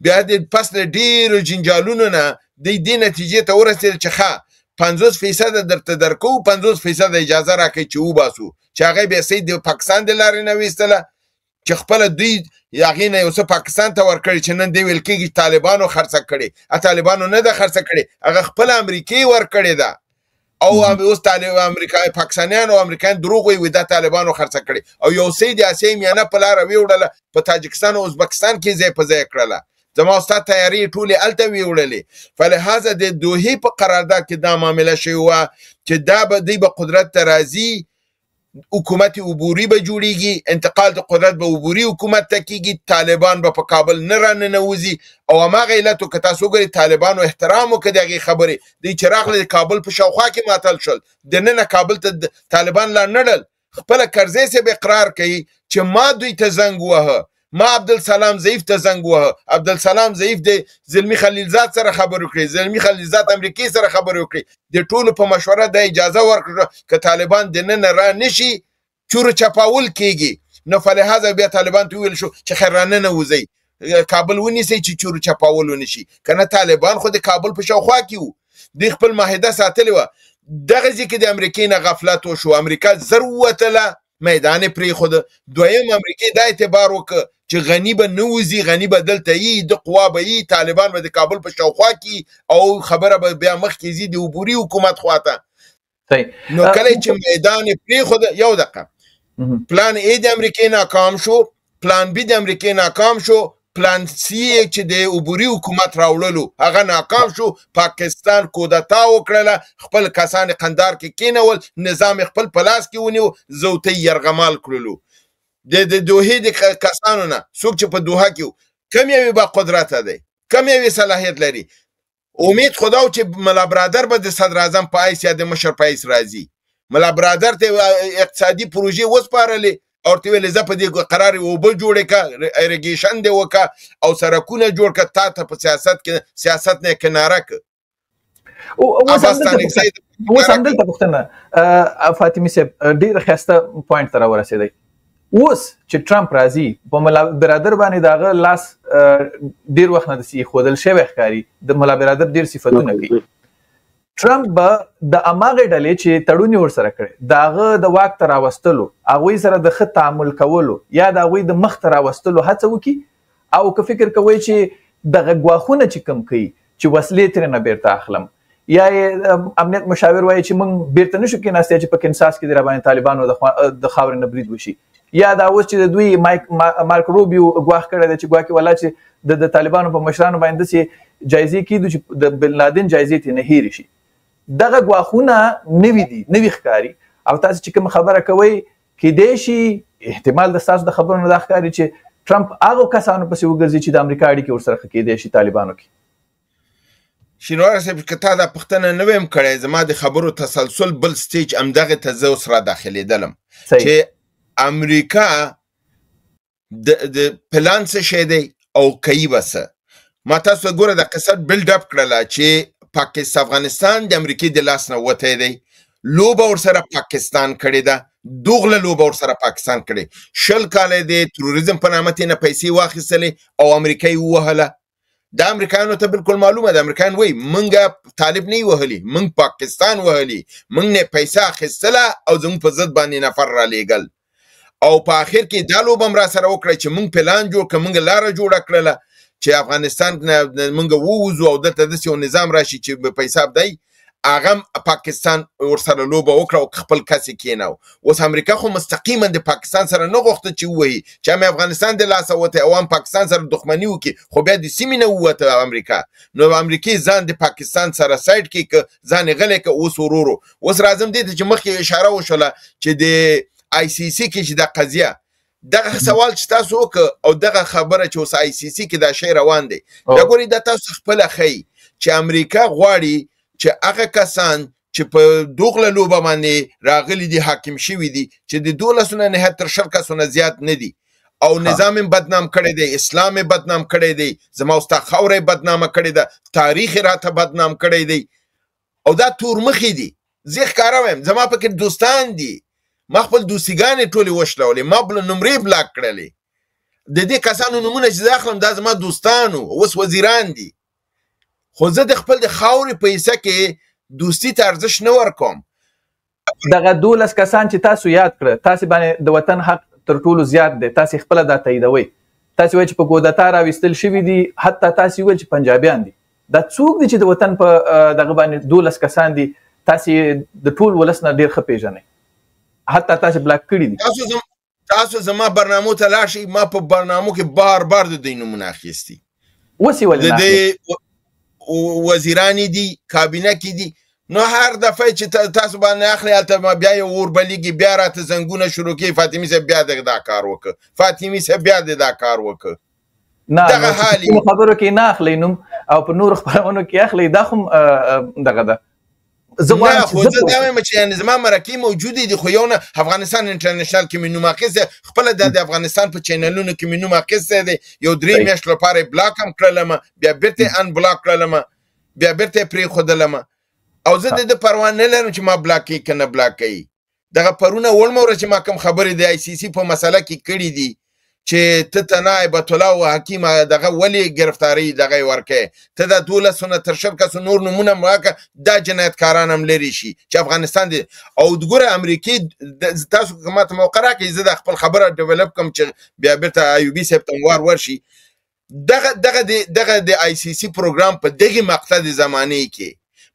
C: بیا د پس له ډېرو جنجالونو نه دوی دې نتیجې ته ورسېدل چې ښه 50% درته درکوو، 50% اجازه راکړئ چې وباسو، چې هغه بیا سید د پاکستان د لارې نه ویستله، چې خپله دوی هغې نه یو څه پاکستان ته ورکړي چې نن دی ویل کېږي طالبانو خرڅه کړې. طالبانو نه ده خرڅه کړې، هغه خپله امریکې ورکړې ده. او اوس طالب امریکا پاکستانیان او امریکایان دروغ وایي دا طالبانو خرڅه کړې، او یو څه یې د اسیا میانه په لاره ویوړله، په تاجکستان او ازبکستان کې ځای په ځای کړله. زما ستا تیارې ټولې هلته ویوړلې. فلهذا د دوحې په قرارداد کې دا معامله شوې وه چې دا به دوی به قدرت ته راځي، حکومت عبوري به جوړیږي، انتقال د قدرت به عبوري حکومت ته کیږي، طالبان به په کابل نه راننوځي. او هماغه علت که تاسو وګورئ طالبانو احترام وکړ د هغې خبرې، دوی چې راغلل د کابل په شاوخوا کې معطل شول، دننه کابل ته طالبان لا نه ړل. خپله کرزی صاحب اقرار کوي چې ما دوی ته زنګ ووهه، ما عبدالسلام ضعیف ته زنګ ووهه، عبدالسلام ضعیف د زلمی خلیلزاد سره خبرې وکړې، زلمی خلیلزاد امریکې سره خبرې وکړې، د ټولو په مشوره دا اجازه ورکړه که طالبان دننه را نشي چور چپاول کیږي. نو فلهذا بیا طالبان ته وویل شو چې خیر راننوځئ، کابل ونیسئ چې چور چپاول ونشي، که نه طالبان خو د کابل په شاوخوا کې وو، دوی خپل معاهده ساتلې وه. دغه ځای کې د امریکې نه غفلت وشو، امریکا زر ووتله، میدان یې پرېښود. دویم امریکې دا اعتبار وکړ چې غني به نه وځي، غني به دلته یي، د قوا به یي، طالبان به د کابل په شاوخوا کې او خبره به بیا مخکې ځي د عبوري حکومت خواته. نو کله چې میدان یې پرېښود، یو دقیقه، پلان ای د امریکې ناکام شو، پلان بي د امریکې ناکام شو، پلان سی چې د عبوري حکومت راوړلو هغه ناکام شو. پاکستان کودتا وکړله، خپل کسان قندار کې کینول، نظام خپل په لاس کې ونیو، زوتی یرغمال کړلو. د دوحې د کسانو نه څوک چې په دوحه کې کم یوې با قدرته دی، کم یوې صلاحیت لري. امید خدا و چې ملا برادر به د صدراعظم په حیث یا د مشر په حیث راځي. ملا برادر ته اقتصادي پروژې وسپارلې او ورته ویل زه په دې قرار اوبه جوړې که، اریګیشن دې وکړه او سړکونه جوړ که، تا ته په سیاست کې سیاست نه کناره که.
A: اوس همدلته پوښتنه فاطمي صاحب، ډېر ښایسته point ته راورسېدی. اوس چې ټرمپ راځي په ملا برادر باندې د هغه لاس ډېر وخت نه داسې ایښودل شوی ښکاري، د ملا برادر ډېر صفتونه کوي. ټرمپ به د هماغې ډلې چې تړون یې ورسره کړی، د هغه د واک ته راوستلو، هغوی سره د ښه تعامل کولو یا د هغوی د مخ ته راوستلو هڅه وکړي، او که فکر کوئ چې دغه ګواښونه چې کوم کوي چې وسلې ترېنه بېرته اخلم، یا یې امنیت مشاور وایي چې موږ بېرته نشو کېناستی چې په کنساس کې د راباندې طالبانو د خاورې نه برید وشي، یا دا اوس چې د دوی مارک روبیو ګواښ کړی دی چې ګواکې ولا چې د طالبانو په مشرانو باندې داسې جایزې کېدو چې د بن لادن جایزې ترې نه هېرې شي. دغه ګواښونه نوي دي، نوي ښکاري. او تاسو چې کوم خبره کوئ کېدای شي احتمال د ستاسو د خبرو نه دا ښکاري چې ټرمپ هغو کسانو پسې وګرځي چې د امریکا اړیکې ورسره ښه کېدای شي طالبانو کې.
C: شینوار صاحب، که تا دا پوښتنه نه ویم کړې، زما د خبرو تسلسل بل stage همدغې ته زه اوس را داخلېدلم چې امریکا د پلان څه شی دی او کوي به څه. ما تاسو ګوره د قصه build up کړله چې پاکستان افغانستان د امریکې د لاس نه وتی دی، لوبه ورسره پاکستان کړې ده، دوغله لوبه ورسره پاکستان کړې، 20 کاله د تروریزم په نامه ترې نه پیسې واخیستلې او امریکا یې ووهله. دا امریکایانو ته بالکل معلومه ده. امریکایان وایي مونږ طالب نه وهلي، مونږ پاکستان وهلي، مونږ نه پیسه اخیستله او زموږ په ضد باندې نفر رالیږل. او په اخر کې دا لوبه هم راسره وکړه چې مونږ پلان جوړ کړ، مونږ لاره جوړه کړله چې افغانستان نه مونږ ووځو او دلته داسې یو نظام راشي چې په حساب دی. هغه پاکستان ورسره لوبه وکړه او خپل کس یې کېناو. اوس امریکا خو مستقیما د پاکستان سره نه غوښته چې ووهي، چې هم افغانستان د لاسه وتی او هم پاکستان سره دښمني وکړي، خو بیا د سیمې نه ووته امریکا. نو امریکې ځان د پاکستان سره side کې که ځان یې غلی که. اوس ورورو اوس راځم دې ته چې مخکې اشاره وشوله چې د ICC کې چې دا قضیه، دغه سوال چې تاسو وکړ او دغه خبره چې اوس ICC کې دا شی روان دی، دا ګورئ دا تاسو خپله ښیي چې امریکا غواړي چې هغه کسان چې په دوغله لوبه باندې راغلي دي، حاکم شوي دي، چې د 12 نه نهایت تر 20 کسو نه زیات نه دي، او نظام یې بدنام کړی دی، اسلام یې بدنام کړی دی، زما او ستا خاوره یې بدنامه کړې ده، تاریخ یې راته بدنام کړی دی، او دا تورمخي دي. زه ښکاره وایم، زما پکې دوستان دي، ما خپل دوستیګانې ټولې وشلولې، ما نمرې بلاک کړلې. د دې کسانو نومونه چې زه اخلم دا زما دوستان وو، اوس وزیران دي. خو زه د خپل د خاورې په حصه کې دوستي ته ارزش نه ورکوم.
A: دغه 12 کسان چې تاسو یاد کړه، تاسو باندې د وطن حق تر ټولو زیات دی، تاسو خپله دا تاییدوئ. تاسو وایئ چې په کودتا راویستل شوي دي، حتی تاسو ویل چې پنجابیان دي. دا څوک دي چې د وطن په دغه باندې 12 کسان دي؟ تاسو د ټول ولس نه ډېر ښه پېژنئ، حتی تاسو بلاک کړي دي.
C: تاسو زما برنامو ته لاړ شئ، ما په برنامو کې بار بار د دوی نومونه اخیستي.
A: اوس یې ولې نه اخلئ؟
C: وزیران دي، کابینه کې دي. نو هر دفعه چې تاسو باندې اخلي، هلته بیا یو اور بلیږي، بیا راته زنګونه شروع کوي، فاطمي صاحب بیا د دا کار وکړ، فاطمي صاحب بیا د دا کار وکړ.
A: نه، دغه حال یې خبرو کې نه اخلئ نوم، او په نورو خپرونو کې اخلئ. دا خو دغه ده.
C: زه غواړم خو زه دا وایم چې یعنې زما مرکې موجودې دي، خو یو نه افغانستان انټرنشنل کې مې نوم اخیستی، خپله د افغانستان په چینلونو کې مې نوم اخیستی دی. یو 3 میاشتو لپاره یې بلاک هم کړلم، بیا بېرته یې ان بلاک کړلم، بیا بېرته یې پرېښودلم. او زه د ده پروا نه لرم چې ما بلاک کوي که نه بلاک کوي. دغه پرونه وړمه ورځ چې ما کوم خبرې د ICC په مسله کې کړې دي چې ته تنا هیبت الله او حکیم دغه ولې ګرفتاري دغه یې ورکړې، ته دا 12 نه تر 20 کسو نور نومونه هم راکړه، دا جنایتکاران هم لرې شي چې افغانستان دی. او ګوره امریکې تاسو که ماته موقع راکړئ زه دا خپل خبره develop کړم چې بیا بېرته ایوبي صاحب ته وار ورشي. دغه دغه دغه د ICC پروګرام په دغې مقطع د زمانې کې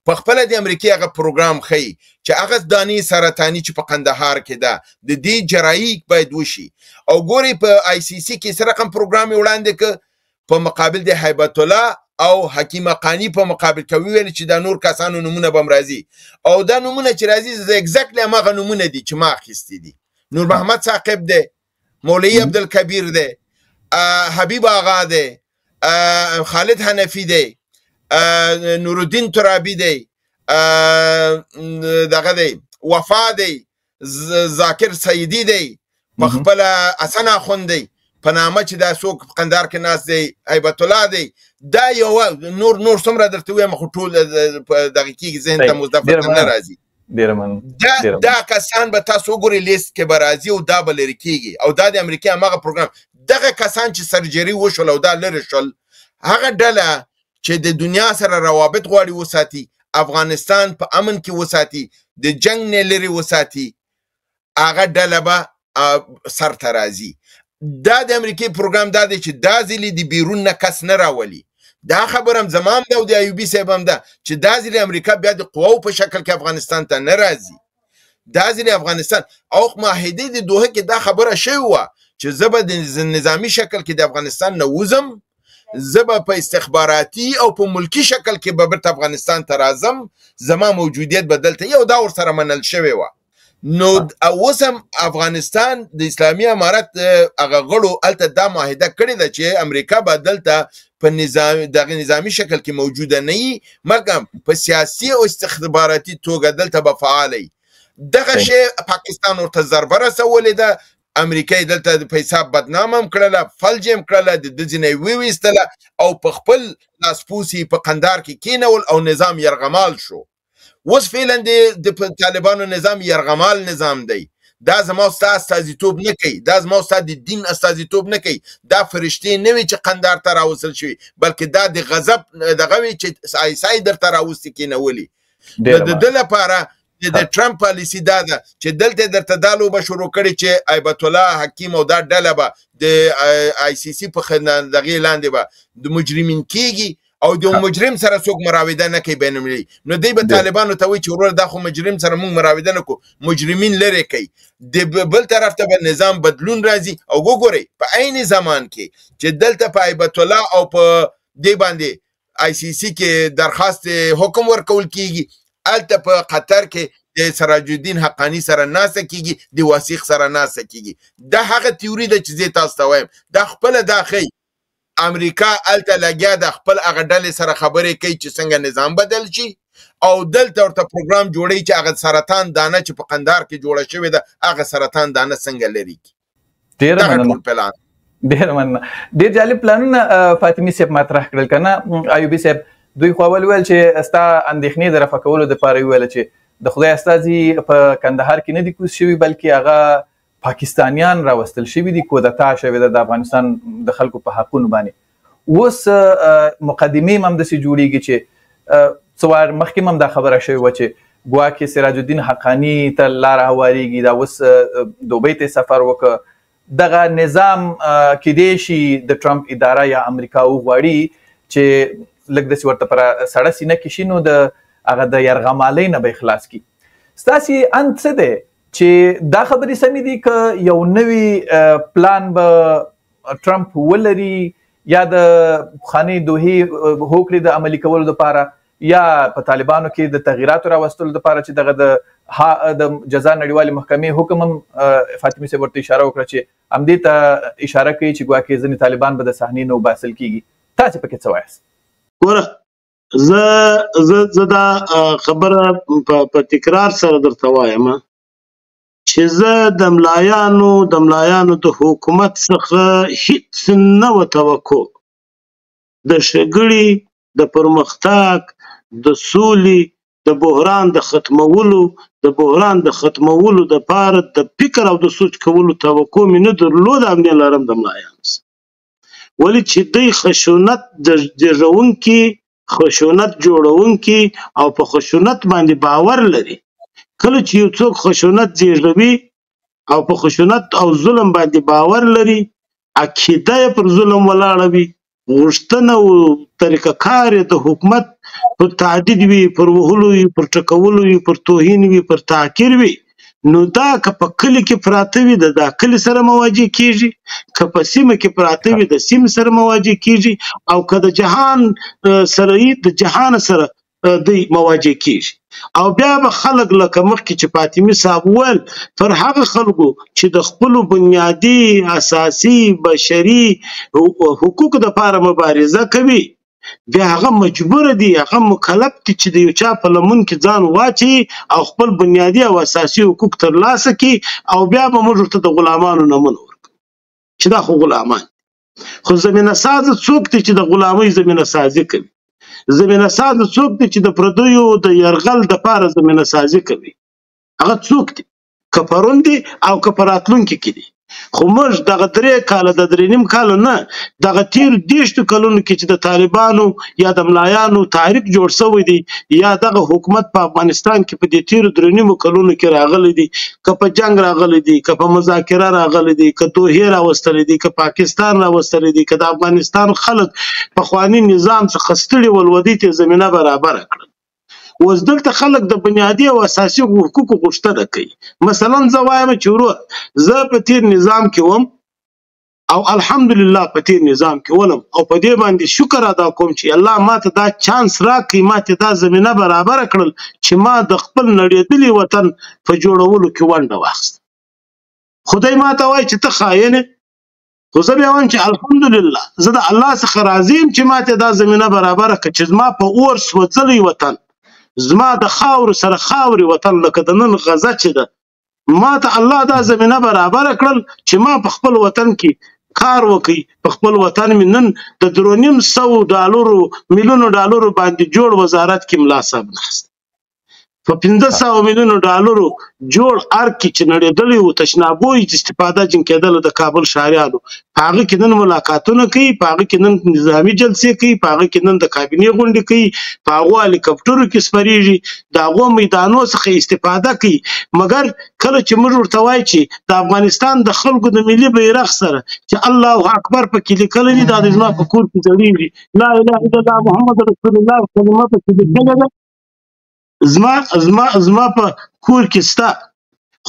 C: په خپله د امریکې هغه پروګرام ښیي چې هغه دانې سرطاني چې په قندهار کې ده د دې جراحي باید وشي. او ګوري په ICC کې څه رقم پروګرام یې وړاندې که په مقابل د هیبت الله او حکیم حقاني په مقابل کې ویل چې دا نور کسانو نومونه به هم راځي، او دا نومونه چې راځي exactly هماغه نومونه دي چې ما اخیستي دي. نور محمد ثاقب دی، مولوي عبدالکبیر دی، حبیب آغا دی، خالد حنفي دی، نورالدین ترابي دی، دغه دی وفا دی، ذاکر سیدي دی، په خپله حسن اخوند دی. په نامه چې دا څوک په قندهار کې ناست دی، هیبت الله دی، دا یو نور نور څومره درته ووایم خو ټول دغه کېږي، ذهن ته مو دفعه نه راځي.
A: ډېره مننه.
C: دا کسان به تاسو وګورئ لیست کې به راځي او دا به لرې کېږي، او دا د امریکې هماغه پروګرام. دغه کسان چې سرجري وشول او دا لرې شول، هغه ډله چې د دنیا سره روابط غواړي وساتي، افغانستان په امن کې وساتي، د جنگ نه لرې وساتي، هغه ډله به سر ته راځي. دا د امریکې پروګرام دا دی چې دا ځلې د بیرون نه کس نه راولي. دا خبره هم زما هم ده او د ایوبي صاحب هم ده چې دا ځلې امریکا بیا د قواو په شکل کې افغانستان ته نه راځي. دا ځلې افغانستان او معاهدې د دوحه کې دا خبره شوې وه چې زه به د نظامي شکل کې د افغانستان نه وځم، زه به په استخباراتي او په ملکی شکل کې به بیرته افغانستان ته راځم، زما موجودیت به دلته یو دا ورسره منل شوې وه. نو اوس هم افغانستان د اسلامي امارت هغه غړو هلته دا معاهده کړې ده چې امریکا به دلته په نظام دغه نظامي شکل کې موجوده نه وي، مګر په سیاسي او استخباراتي توګه دلته به فعاله وي. دغه شی پاکستان ورته ضربه رسولې ده. امریکا یې دلته په حساب بدنام هم کړله، فلج هم کړله، د ده ځینې یې وویستله او په خپل لاسپوڅي په قندهار کې کینول او نظام یرغمال شو. اوس فعلا د طالبانو نظام یرغمال نظام دی. دا زما ستا استازیتوب نه کوي، دا زما ستا د دین استازیتوب نه کوي، دا فرشتې نه وي چې قندهار ته راوستل شوي، بلکې دا د غضب دغه وي چې آی درته راوستي کینولي. د ده لپاره د ټرمپ پالیسي دا ده چې دلته درته دا لوبه شروع کړې چې هیبت الله حکیم او دا ډله به د آی سي سي په دغې لاندې به د مجرمین کیږي او د مجرم سره څوک مراوده نه کوي بین المللي. نو دی به طالبانو ته وایي چې وروره دا خو مجرم سره موږ مراوده نه کوو، مجرمین لرې کوي. د بل طرف ته به نظام بدلون راځي. او وګورئ په عین زمان کې چې دلته په هیبت الله او په دې باندې آی سي سي کې درخواست حکم ورکول کیږي، هلته په قطر کې د سراج الدین حقاني سره ناسته کیږي، د وثیق سره ناسته کیږي. دا هغه تیوري ده چې زه تاسو ته وایم. دا خپله دا ښیي امریکا هلته لګیا ده خپل هغه ډلې سره خبرې کوي چې څنګه نظام بدل شي، او دلته ورته پروګرام جوړوي چې هغه سرطان دانه چې په قندهار کې جوړه شوې ده هغه سرطان دانه څنګه لرې کړي.
A: ډېره مننه، ډېره مننه. ډېر جالب پلانونه فاطمي صاحب مطرح کړل که نه ایوبي صاحب؟ دوی خو اول ویل چې ستا اندېښنې د رفع کولو دپاره ویل چې د خدای استازي په کندهار کې نه دي کوز شوي، بلکې هغه پاکستانیان راوستل شوي دي، کودتا شوې ده د افغانستان د خلکو په حقونو باندې. اوس مقدمې هم همداسې جوړیږي چې څه وار مخکې هم دا خبره شوې وه چې ګواکې سراج الدین حقاني ته لاره هوارېږي، دا اوس دوبۍ ته سفر وکړ. دغه نظام کیدای شي د ټرمپ اداره یا امریکا وغواړي چې لږ داسې ورته پر سړه سینه کې شي، نو د هغه د یرغمالۍ نه به یې خلاص کړي. ستاسې اند څه دی چې دا خبرې سمې دي که یو نوی پلان به ټرمپ ولري، یا د پخوانۍ دوحې هوکړې د عملي کولو دپاره، یا په طالبانو کې د تغییراتو راوستلو دپاره چې دغه د جزا نړیوالې محکمې حکم هم فاطمي صاحب ورته اشاره وکړه چې همدې ته اشاره کوي چې ګواکې ځینې طالبان به د صحنې نه وباسل کېږي. تاسې پکې څه وایاست؟
B: ګوره، زه دا خبره په تکرار سره درته وایم چې زه د ملایانو د حکومت څخه هیڅ نه وه توقع. د ښېګړې، د پرمختګ، د سولې، د بحران د ختمولو دپاره د فکر او د سوچ کولو توقع مې نه درلوده او نه لرم د ملایانو څخه. ولې چې دوی خشونت زېږوونکي، خشونت جوړوونکي او په خشونت باندې باور لري. کله چې یو څوک خشونت زېږوي او په خشونت او ظلم باندې باور لري، عقیده یې پر ظلم ولاړه وي، غوښتنه او طریقه کار یې د حکومت پر تعدید وي، پر وهلو وي، پر ټکولو وي، پر توهین وي، پر تحقیر وي، نو دا که په کلي کې پراته وي د دا کلي سره مواجه کیږي، که په سیمه کې پراته وي د سیمې سره مواجه کیږي، او که د جهان سره یي د جهان سره دوی مواجه کیږي. او بیا به خلک لکه مخکې چې فاطمي صاحب وویل، پر هغه خلکو چې د خپلو بنیادي اساسي بشري حقوقو دپاره مبارزه کوي، بیا هغه مجبور دي، هغه مکلف دي چې د یو چا په لمن کې ځان واچوي او خپل بنیادي او اساسي حقوق ترلاسه کړي، او بیا به موږ ورته د غلامانو نومونه ورکوو. چې دا خو غلامان. خو زمینه ساز څوک دی چې د غلامۍ زمینه سازي کوي؟ زمینه ساز څوک دی چې د پردیو د یرغل دپاره زمینه سازي کوي؟ هغه څوک دی؟ که پرون دی او که په راتلونکي کې دی. خو موږ دغه 3 کاله، د 3.5 کاله نه، دغه تېرو 30 کلونو کې چې د طالبانو یا د ملایانو تحریک جوړ شوی دی، یا دغه حکومت په افغانستان کې په دې تېرو 3.5 کلونو کې راغلی دی، که په جنګ راغلی دی، که په مذاکره راغلی دی، که دوحې راوستلی دی، که پاکستان راوستلی دی، که د افغانستان خلک پخواني نظام څخه ستړي ول، ودی ته زمینه برابره کړه. اوس دلته خلک د بنیادي او اساسي حقوقو غوښتنه کوي. مثلا زه وایم چې ورور، زه په تېر نظام کې وم او الحمدلله په تېر نظام کې ولم، او په دې باندې شکر ادا کوم چې الله ما ته دا چانس راکړي، ما ته دا زمینه برابره کړل چې ما د خپل نړېدلي وطن په جوړولو کې ونډه واخیسته. خدای ما ته وایي چې ته خاین یې، خو زه بیا وایم چې الحمدلله زه د الله څخه راضي یم چې ما ته دا زمینه برابره کړه چې زما په اور سوځلی وطن، زما د خاورو سره خاورې وطن لکه د نن غزه چې ده، ما ته الله دا زمینه برابره کړل چې ما په خپل وطن کې کار وکړي. په خپل وطن مې نن د 3.5 ډالرو میلیونو ډالرو باندې جوړ وزارت کې ملا صاحب ناست، په 500 میلیونو ډالرو جوړ ارګ کې چې نړېدلی و، تشنابو یې چې استفاده جن کېدله د کابل ښاریانو، په هغه کې نن ملاقاتونه کوي، په هغه کې نن نظامي جلسې کوي، په هغه کې نن د کابینې غونډې کوي، په هغو هلیکپټرو کې سپرېږي، د هغو میدانو څخه استفاده کوي. مګر کله چې موږ ورته وایو چې د افغانستان د خلکو د ملي بیرغ سره چې الله اکبر پکې لیکلی دی، دا د زما په کور کې ځړېږي، لا اله الا الله محمد رسول الله کلمه پکې لیکلې ده، زما زما زما په کور کې سته.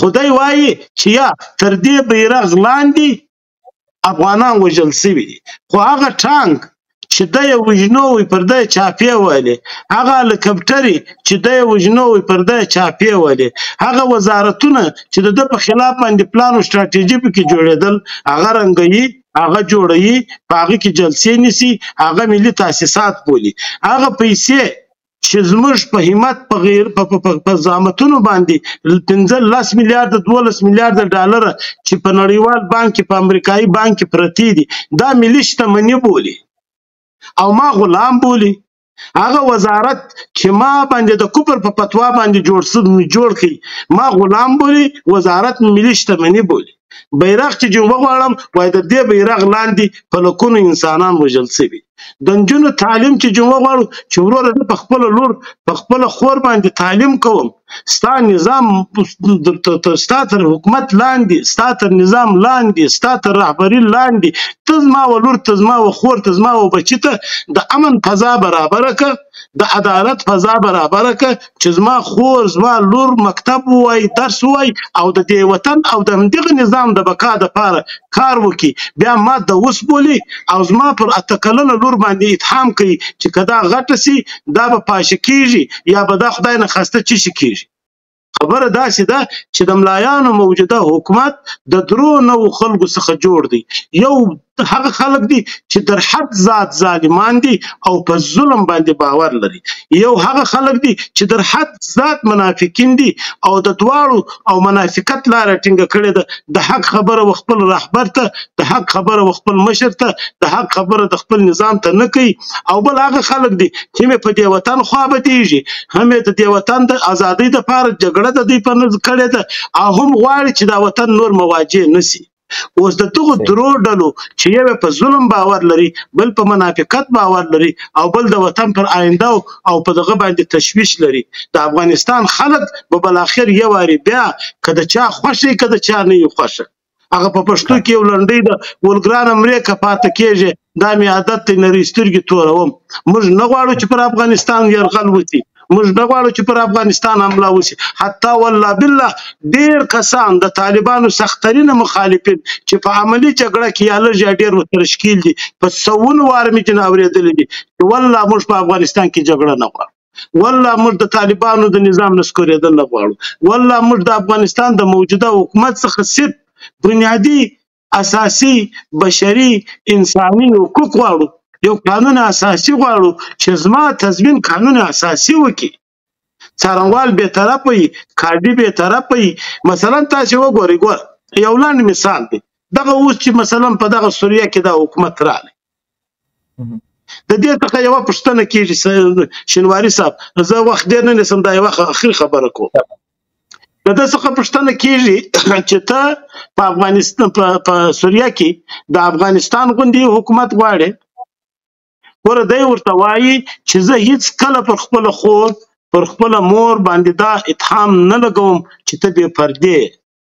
B: خدای وایي چې یا تر دې بیرغ لاندې افغانان وژل سوي دي، خو هغه ټانک چې دی یې وژنوی پر دی چاپې ولې، هغه هلیکپټرې چې دی یې وژنوی پر دی چاپې ولې، هغه وزارتونه چې د ده په خلاف باندې پلان او سټراټیژي پکې جوړېدل، هغه رنګوي، هغه جوړوي، په هغه کې جلسې نیسي، هغه ملي تاسیسات بولي. هغه پیسې چې زموږ په همت په غیر په زحمتونو باندې 15 میلیارډ 12 میلیارډ ډالر چې په نړیوال بانک کې، په امریکایي بانک کې پرتې دي، دا ملي شتمني بولي او ما غلام بولي. هغه وزارت چې ما باندې د کفر په فتوا باندې جوړ کړي، ما غلام بولي، وزارت ملي شتمني بولي. بیرغ چې جون وغواړم وایي د دې بیرغ لاندې په لکونو انسانان وژل سوي. د نجونو تعلیم چې جون وغواړو چې وروره زه په خپله لور په خپله خور باندې تعلیم کوم، ستا نظام ستا تر حکومت لاندې، ستا تر نظام لاندې، ستا تر رهبري لاندې، ته زما و لور ته، زما و خور ته، زما و بچي ته د امن فضا برابره که، د عدالت فضا برابره که چې زما خور زما لور مکتب ووایي، درس ووایي او د دې وطن او د همدغه نظام د بقا دپاره کار وکړي. بیا ما د اوس بولي او زما پر 8 کلنه لور باندې اتهام کوي چې که دا غټه سي دا به پاشه کېږي یا به دا خدای نه خواسته چی شي کېږي. خبره داسې ده چې د ملایانو موجوده حکومت د 3 نوو خلکو څخه جوړ دی. یو هغه خلک دي چې در حد ذات ظالمان دي او په ظلم باندې باور لري، یو هغه خلک دي چې در حد ذات منافقین دي او د دواړو او منافقت لاره ټینګه کړې ده. د حق خبره و خپل رهبر ته، د حق خبره و خپل مشر ته، د حق خبره د خپل نظام ته نه کوي. او بل هغه خلک دي چې مې په دې وطن خوا بدېږي، هم یې د دې وطن د ازادۍ دپاره جګړه د دوی په نزد کړې ده او هم غواړي چې دا وطن نور مواجه نه سي. اوس د دغو 3 ډلو چې یو په ظلم باور لري، بل په منافقت باور لري او بل د وطن پر آینده او په دغه باندې تشویش لري، د افغانستان خلک به بالاخر یو وارې بیا که د چا خوښه که د چا نه وي خوښه، هغه په پښتو کې یو لنډۍ ده، ولګرانه مرې که پاته کېږي، دا مې عادت دی نرۍ سترګې توروم. موږ نه غواړو چې پر افغانستان یرغل وشي، موږ نه غواړو چې پر افغانستان حمله وشي. حتی والله بالله ډېر کسان د طالبانو سخترینه مخالفین چې په عملي جګړه کې یا لږ یا ډېر ورسره ښکېل دي، په سوونو واره مې ځینې اورېدلي دي چې والله موږ په افغانستان کې جګړه نه غواړو، والله موږ د طالبانو د نظام نسکورېدل نه غواړو، والله موږ د افغانستان د موجوده حکومت څخه صرف بنیادي اساسي بشري انساني حقوق غواړو، یو قانون اساسي غواړو چې زما تضمین قانون اساسي وکړي. څارنوال بې طرفه وي، قاضي بې طرفه وي. مثلا تاسې وګورئ، ګوره یو لنډ مثال دی، دغه اوس چې مثلا په دغه سوریه کې دا حکومت راغی، د دې څخه یوه پوښتنه کېږي شینواري صاحب، زه وخت ډېر نه نیسم، دا یوه اخري خبره کوم. د ده څخه پوښتنه کېږي چې ته په افغانستان په سوریه کې د افغانستان غوندې حکومت غواړې؟ ګوره دی ورته وایي چې زه هیڅ کله پر خپله خور پر خپله مور باندې دا اتهام نه لګوم چې ته بې پردې،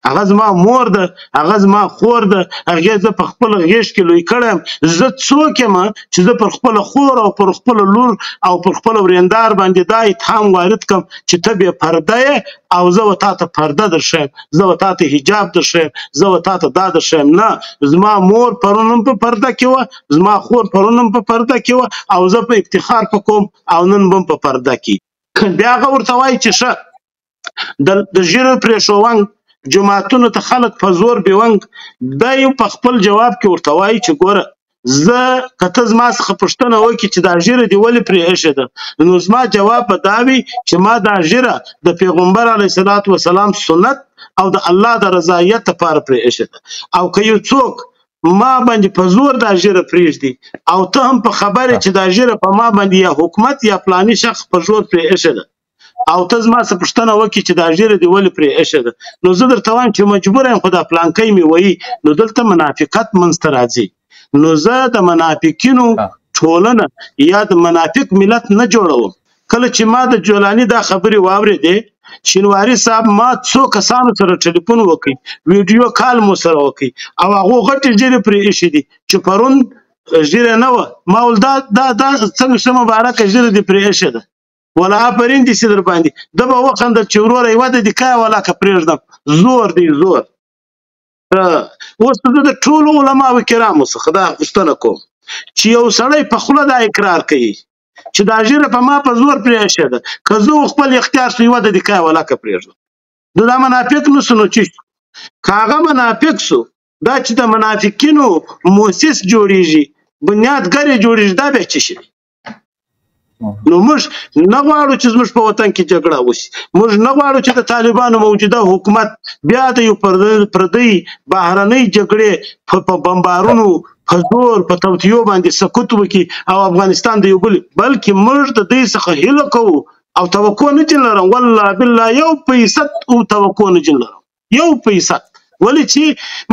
B: هغه زما مور ده، هغه زما خور ده، هغې زه په خپله غېږ کې لوی کړی یم، زه څوک یم چې زه پر خپله خور او پر خپله لور او پر خپل ورېندار باندې دا اتهام وارد کړم چې ته بې پرده یې او زه به تا ته پرده درښیم، زه به تا ته حجاب درښیم، زه به تا ته دا درښیم. نه، زما مور پرون هم په پرده کې وه، زما خور پرون هم په پرده کې وه او زه په افتخار په کوم او نن به هم په پرده کې. بیا هغه ورته وایي چې ښه د ږیرو پرېښوونګ جوماتونو ته خلک په زور بیونګ، دی په خپل جواب کې ورته وایي چې ګوره زه که ته زما څخه پوښتنه وکړې چې دا ږیره دې ولې پرې ایښې ده، نو زما جواب به دا وي چې ما دا ږیره د پیغمبر علیه الصلاة وسلام سنت او د الله د رضایت لپاره پرې ایښې ده، او که یو څوک ما باندې په زور دا ږیره پرېږدي او ته هم په خبرې چې دا ږیره په ما باندې یا حکومت یا فلاني شخص په زور پرې ایښې ده او ته زما څخه پوښتنه وکړې چې دا ږیره دې ولې پرې ایښې ده، نو زه درته وایم چې مجبور یم خو دا پلانکی مې وایي، نو دلته منافقت منځته راځي. نو زه د منافقینو ټولنه یا د منافق ملت نه جوړوم. کله چې ما د جولاني دا خبرې واورېدې، شینواري صاحب ما څو کسانو سره ټلیفون وکړ، ویډیو کال مو سره وکړ او هغو غټې ږیرې پرې ایښې دي چې پرون ږیره نه وه. ما ول دا دا دا څنګه ښه مبارکه ږیره دې پرې ایښې ده، ولا آفرین دې سي در باندې. ده به وخندل چې وروره یوه د دې کایه ولا که پرېږدم، زور دی زور. اوس زه د ټولو علماو کرامو څخه دا غوښتنه کوم چې یو سړی په خوله دا اقرار کوي چې دا ږیره په ما په زور پرې ایښې ده، که زه خپل اختیار سو یوه د دې کایه ولا که پرېږدم. ده دا منافق نه سو، نو چې که هغه منافق سو، دا چې د منافقینو موسس جوړیږي، بنیادګر یې جوړیږي، دا بیا څه شي؟ نو موږ نه غواړو چې زموږ په وطن کې جګړه وشي، موږ نه غواړو چې د طالبانو موجوده حکومت بیا د یو پردۍ بهرنۍ جګړې په بمبارونو، په زور، په توطیو باندې سقوط وکړي او افغانستان د یو بل، بلکې موږ د دوی څخه هیله کوو او توقع نه جن لرم، والله بالله یو فیصد او توقع نه جن لرم، یو فیصد. ولې چې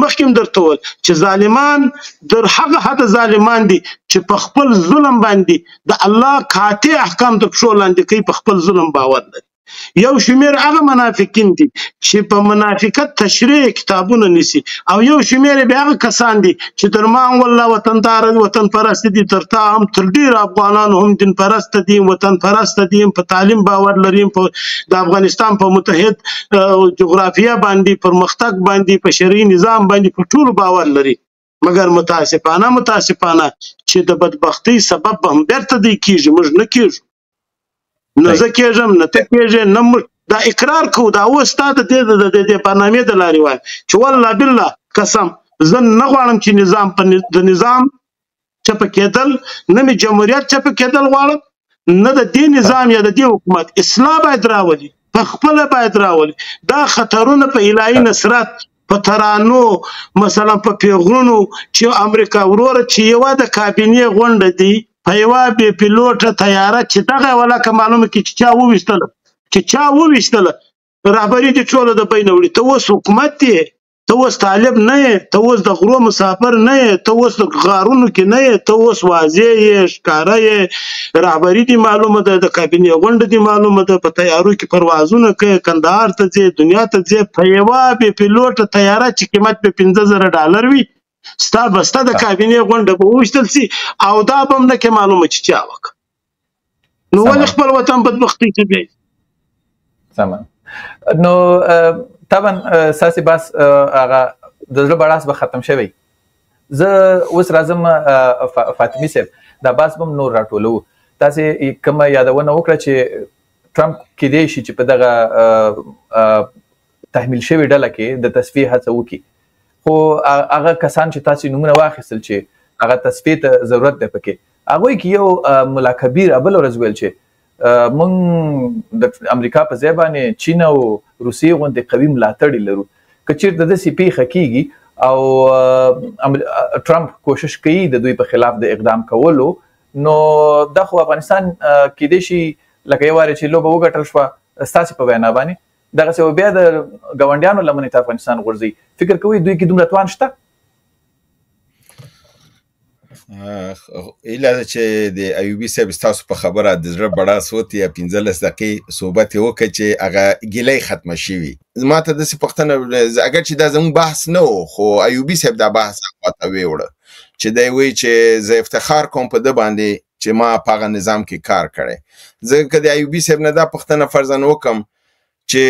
B: مخکې هم درته وویل چې ظالمان در هغه حده ظالمان دي چې په خپل ظلم باندې د الله قاطع احکام تر پښو لاندې کوي، په خپل ظلم باور لري. یو شمېر هغه منافقین دي چې په منافقت تشریح کتابونه نیسي، او یو شمېر بیا هغه کسان دي چې تر ما هم والله وطندار وطن پرست دي، تر تا هم تر ډېرو افغانانو هم دین پرست دي، وطن پرست دي، په تعلیم باور لري، په د افغانستان په متحد جغرافیه باندې، پرمختګ باندې، په شرعي نظام باندې په ټولو باور لري. مګر متاسفانه متاسفانه چې د بدبختۍ سبب به هم بېرته دی کېږي، موږ نه کېږو، نه زه کېږم، نه ته کېږې، نه موږ دا اقرار کوو. دا اوس ستا د دې د دې برنامې د لارې وایم چې والله بالله قسم زه نه غواړم چې نظام په د نظام چپه کېدل، نه مې جمهوریت چپه کېدل غواړم، نه د دې نظام یا د دې حکومت اصلاح باید راولي، په خپله باید راولي. دا خطرونه په الهي نصرت، په ترانو، مثلا په پیغورونو چې امریکا وروره چې یوه د کابینې غونډه دی په یوه بې پیلوټه طیاره چې دغه ولاکه معلومه کړي چې چا وویشتله، چې چا وویشتله، رهبري دې ټوله د بینه وړي. ته اوس حکومت یې، ته اوس طالب نه یې، ته اوس د غرو مسافر نه یې، ته اوس د غارونو کې نه یې، ته اوس واضح یې، ښکاره یې، رهبري دې معلومه ده، د کابینې غونډه دې معلومه ده، په طیارو کې پروازونه کوې، کندهار ته ځې، دنیا ته ځې، په یوه بې پیلوټه طیاره چې قیمت به $5,000 وي، ستا بسته د کابینې غونډه به وویشتل سي او دا به هم نه کې معلومه چې چا وکړه. نو ولې خپل وطن بدبختۍ ته بیایي؟
A: سمه. نو طبعا ستاسې بحث هغه د زړه بړاس به ختم شوی. زه اوس راځم فاطمي صاحب، دا بحث به هم نور راټولوو. تاسې کومه یادونه وکړه چې ټرمپ کېدای شي چې په دغه تحمیل شوې ډله کې د تصفیې هڅه وکړي، خو هغه کسان چې تاسې نومونه واخیستل چې هغه تصفیې ته ضرورت دی پکې، هغوی کې یو ملا کبیر بله ورځ ویل چې موږ د امریکا په ځای باندې چین او روسیې غوندې قوي ملاتړي لرو، که چېرته داسې پېښه کېږي او ټرمپ کوشش کوي د دوی په خلاف د اقدام کولو، نو دا خو افغانستان کېدای شي لکه یو وارې چې لوبه وګټل شوه ستاسې په وینا باندې دغسې بیا د ګاونډیانو لمنې ته افغانستان غورځي. فکر کوئ دوی کې دومره توان شته؟
C: هیله ده چې د ایوبي صاحب ستاسو په خبره د زړه بړاس وتی، 15 دقیقې صحبت یې وکړ چې هغه ګیلۍ ختمه شوي. ما ته داسې پوښتنه، اګر چې دا زموږ بحث نه و، خو ایوبي صاحب دا بحث خواته ویوړه چې دی وایي چې زه افتخار کوم په ده باندې چې ما په هغه نظام کې کار کړی. زه که د ایوبي صاحب نه دا پوښتنه فرضاً وکړم چې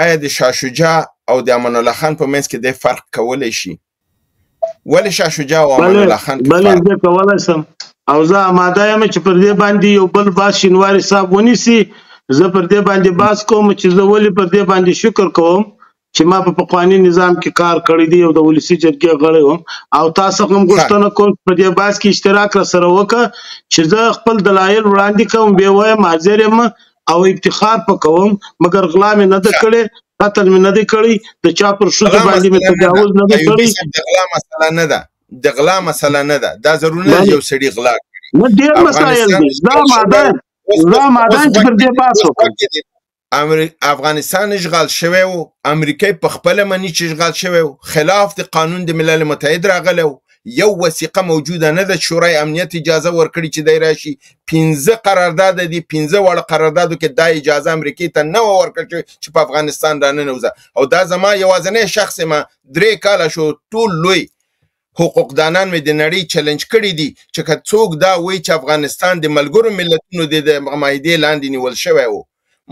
C: آیا د شاه شجاع او د امان الله خان په منځ کې دی فرق کولی شي؟ ولې شاه شجاع او امان الله خان کې
B: بلې زه کولی شم، او زه آماده یم چې پر دې باندې یو بل باس شینواري صاحب ونیسي. زه پر دې باندې باس کوم چې زه ولې پر دې باندې شکر کوم چې ما په پخواني نظام کې کار کړی دی او د ولسي جرګې غړی وم، او تاسو هم غوښتنه کوم په دې باس کې اشتراک را سره وکړه چې زه خپل دلایل وړاندې کوم، بیا وایم حاضر یم او افتخار په کوم، مګر غلا مې نه ده کړې، قتل مې نه دی کړی، د چا پر ښځو باندې مې تجاوز نه دی کړی.
C: د غلا مسله نه ده، د غلا مسله نه ده، دا ضرور نه یو سړي غلا کړې.
B: نه، ډېر مسایل دي. زه آماده یم چې پر دې بحث وکړم.
C: افغانستان اشغال شوی و، امریکای په خپله مني چې اشغال شوی و، خلاف د قانون د ملل متحد راغلی و، یو وثیقه موجوده نه ده شورای امنیت اجازه ورکړي چې دی راشي. 5 قرارداد دي، 5 واړه قراردادو کې دا اجازه امریکې ته نه وه ورکړل شوې چې په افغانستان راننوځه. او دا زما یوازنی شخص ما 3 کاله شو، ټول لوی حقوقدانان مې د نړۍ چلنج کړي دي چې که څوک دا وایي چې افغانستان د ملګرو ملتونو د معاهدې لاندې نیول شوی و،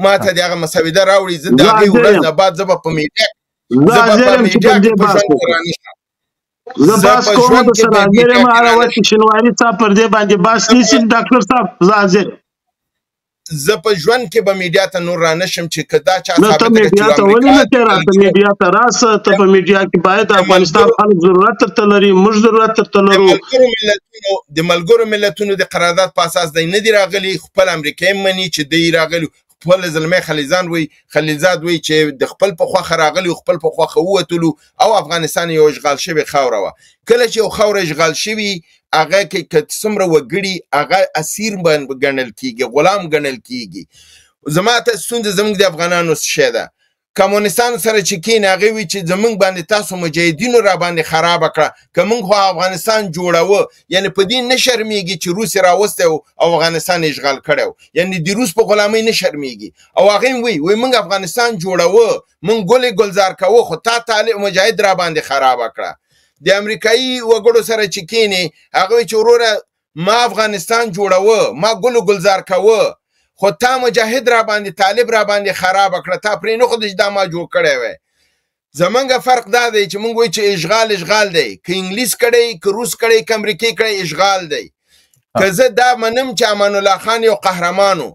C: ما ته د هغه مسوده راوړي. زه د هغې ورځ نه بعد زه به په میډیا کې په ژوند کې رانشم.
B: زه بحث کوم، د سره حاضر یم. هره وخت چې شینواري صاحب پر دې باندې بحث نیسي، ډاکټر صاحب زه حاضر یم.
C: زه په ژوند کې به میډیا ته نور رانشم چې که دا چا
B: ثابته کړه چې میډیا ته ولې نه ته راته، میډیا ته راسه. ته په میډیا کې باید افغانستان خلک ضرورت درته لري، موږ ضرورت درته لرو.
C: د ملګرو ملتونو د قرارداد په اساس دی نه دی راغلي، خپل امریکا یې مني چې دی راغلي، خپل زلمی خلیلزاد وایي چې د خپل په خوښه راغلي، خپل په خوښه ووتلو، او افغانستان یو اشغال شوی خاوره وه. کله چې یو خاوره اشغال شوي، هغه کې که څومره وګړي هغه اسیر ګڼل کېږي، غلام ګڼل کېږي. زما ته ستونزه زموږ د افغانانو څه شی ده؟ کمونستانو سره چې کښېني هغوی وایي چې زموږ باندې تاسو مجاهدینو را باندې خرابه کړه، که موږ خو افغانستان جوړوه. یعنې په دې نه شرمېږي چې روس یې راوستی و او افغانستان یې اشغال کړی و، یعنې د روس په غلامۍ نه شرمېږي. او هغوی هم وایي، وایي موږ افغانستان جوړوه، موږ ګلې ګلزار کوه، خو تا طالب مجاهد را باندې خرابه کړه. د امریکایي وګړو سره چې کښېني هغوی وایي چې وروره ما افغانستان جوړوه، ما ګلو ګلزار کوه، خو تا مجاهد را باندې، طالب را باندې خرابه کړه، تا پرې نه ښودل چې دا ما جوړ کړی وی. زمونږ فرق دا دی چې مونږ وایو چې اشغال اشغال دی، که انګلیس کړی، که روس کړی، که امریکې کړی، اشغال دی. که زه دا منم چې امان الله خان یو قهرمان و،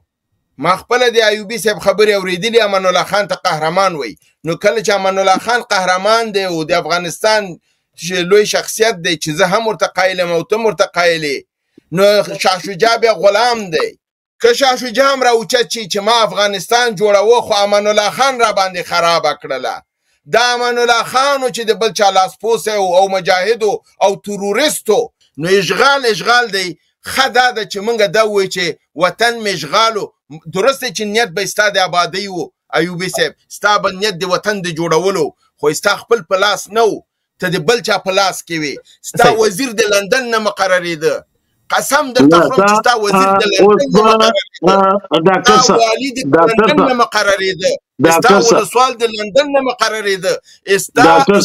C: ما خپله د ایوبي صاحب خبرې اورېدلي، امان الله خان ته قهرمان وایي. نو کله چې امان الله خان قهرمان دی او د افغانستان لوی شخصیت دی چې زه هم ورته قایل یم او ته هم ورته قایل یې، نو شاه شجاع بیا غلام دی. که شاه شجاع هم راوچت شي چې ما افغانستان جوړوه، خو امان الله خان را باندې خرابه کړله. دا امان الله خان و چې د بل چا لاسپوڅی و او مجاهد و او تروریست و. نو اشغال اشغال دی. ښه دا ده چې موږ دا ووایو چې وطن مې اشغال و. درست دی چې نیت به ستا د آبادۍ و ایوبي صاحب، ستا به نیت د وطن د جوړولو، خو ستا خپل په لاس نه و، ته د بل چا په لاس کې وې. ستا وزیر د لندن نه مقررېده، قسم درته خورم چې ستا وزیر د لندن نه مقررېده، ستا والي د لندن نه مقررېده، ستا ولسوال د لندن نه مقررېده،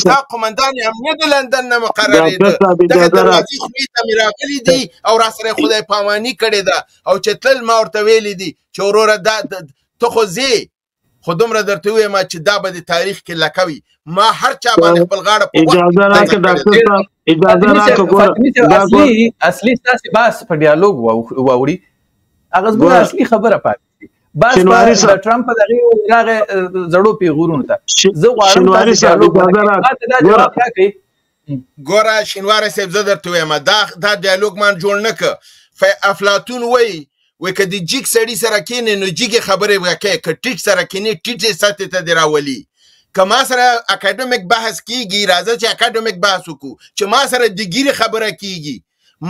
C: ستا قومندان امنیت د لندن نه مقررېده. دغه دروازې خولې ته مې راغلي دي او راسره یې خدای پاماني کړې ده، او چې تلل ما ورته ویلي دي چې وروره دا ته خو ځې، خو دومره درته ووایم چې دا به د تاریخ کې لکه وي. ما هر چا باندې خپل غاړه په وخت
B: اجازه راکړه ډاکټر صاحب، اجازه راکړه. ګوره
A: اصلي ستاسې بحث په ډیالوګ واوړي، هغه زموږ اصلي خبره پاتې شي. بحث د ټرمپ په دغې راغی زړو پیغورونو ته. زه غواړم تاسې ډیالوګ وکړئ، ماته دا جواب راکړئ.
C: ګوره شینواری صاحب، زه درته وایم دا ډیالوګ ما جوړ نه کړ. افلاطون وایي، وایي که د جیګ سړي سره کښېنې نو جیګې خبرې به کوې، که ټیټ سره کښېنې ټیټې سطحې ته دې راولي. که ما سره اکاډمیک بحث کیږي، راځه چې اکاډمیک بحث وکړو. چې ما سره د ګیرې خبره کیږي،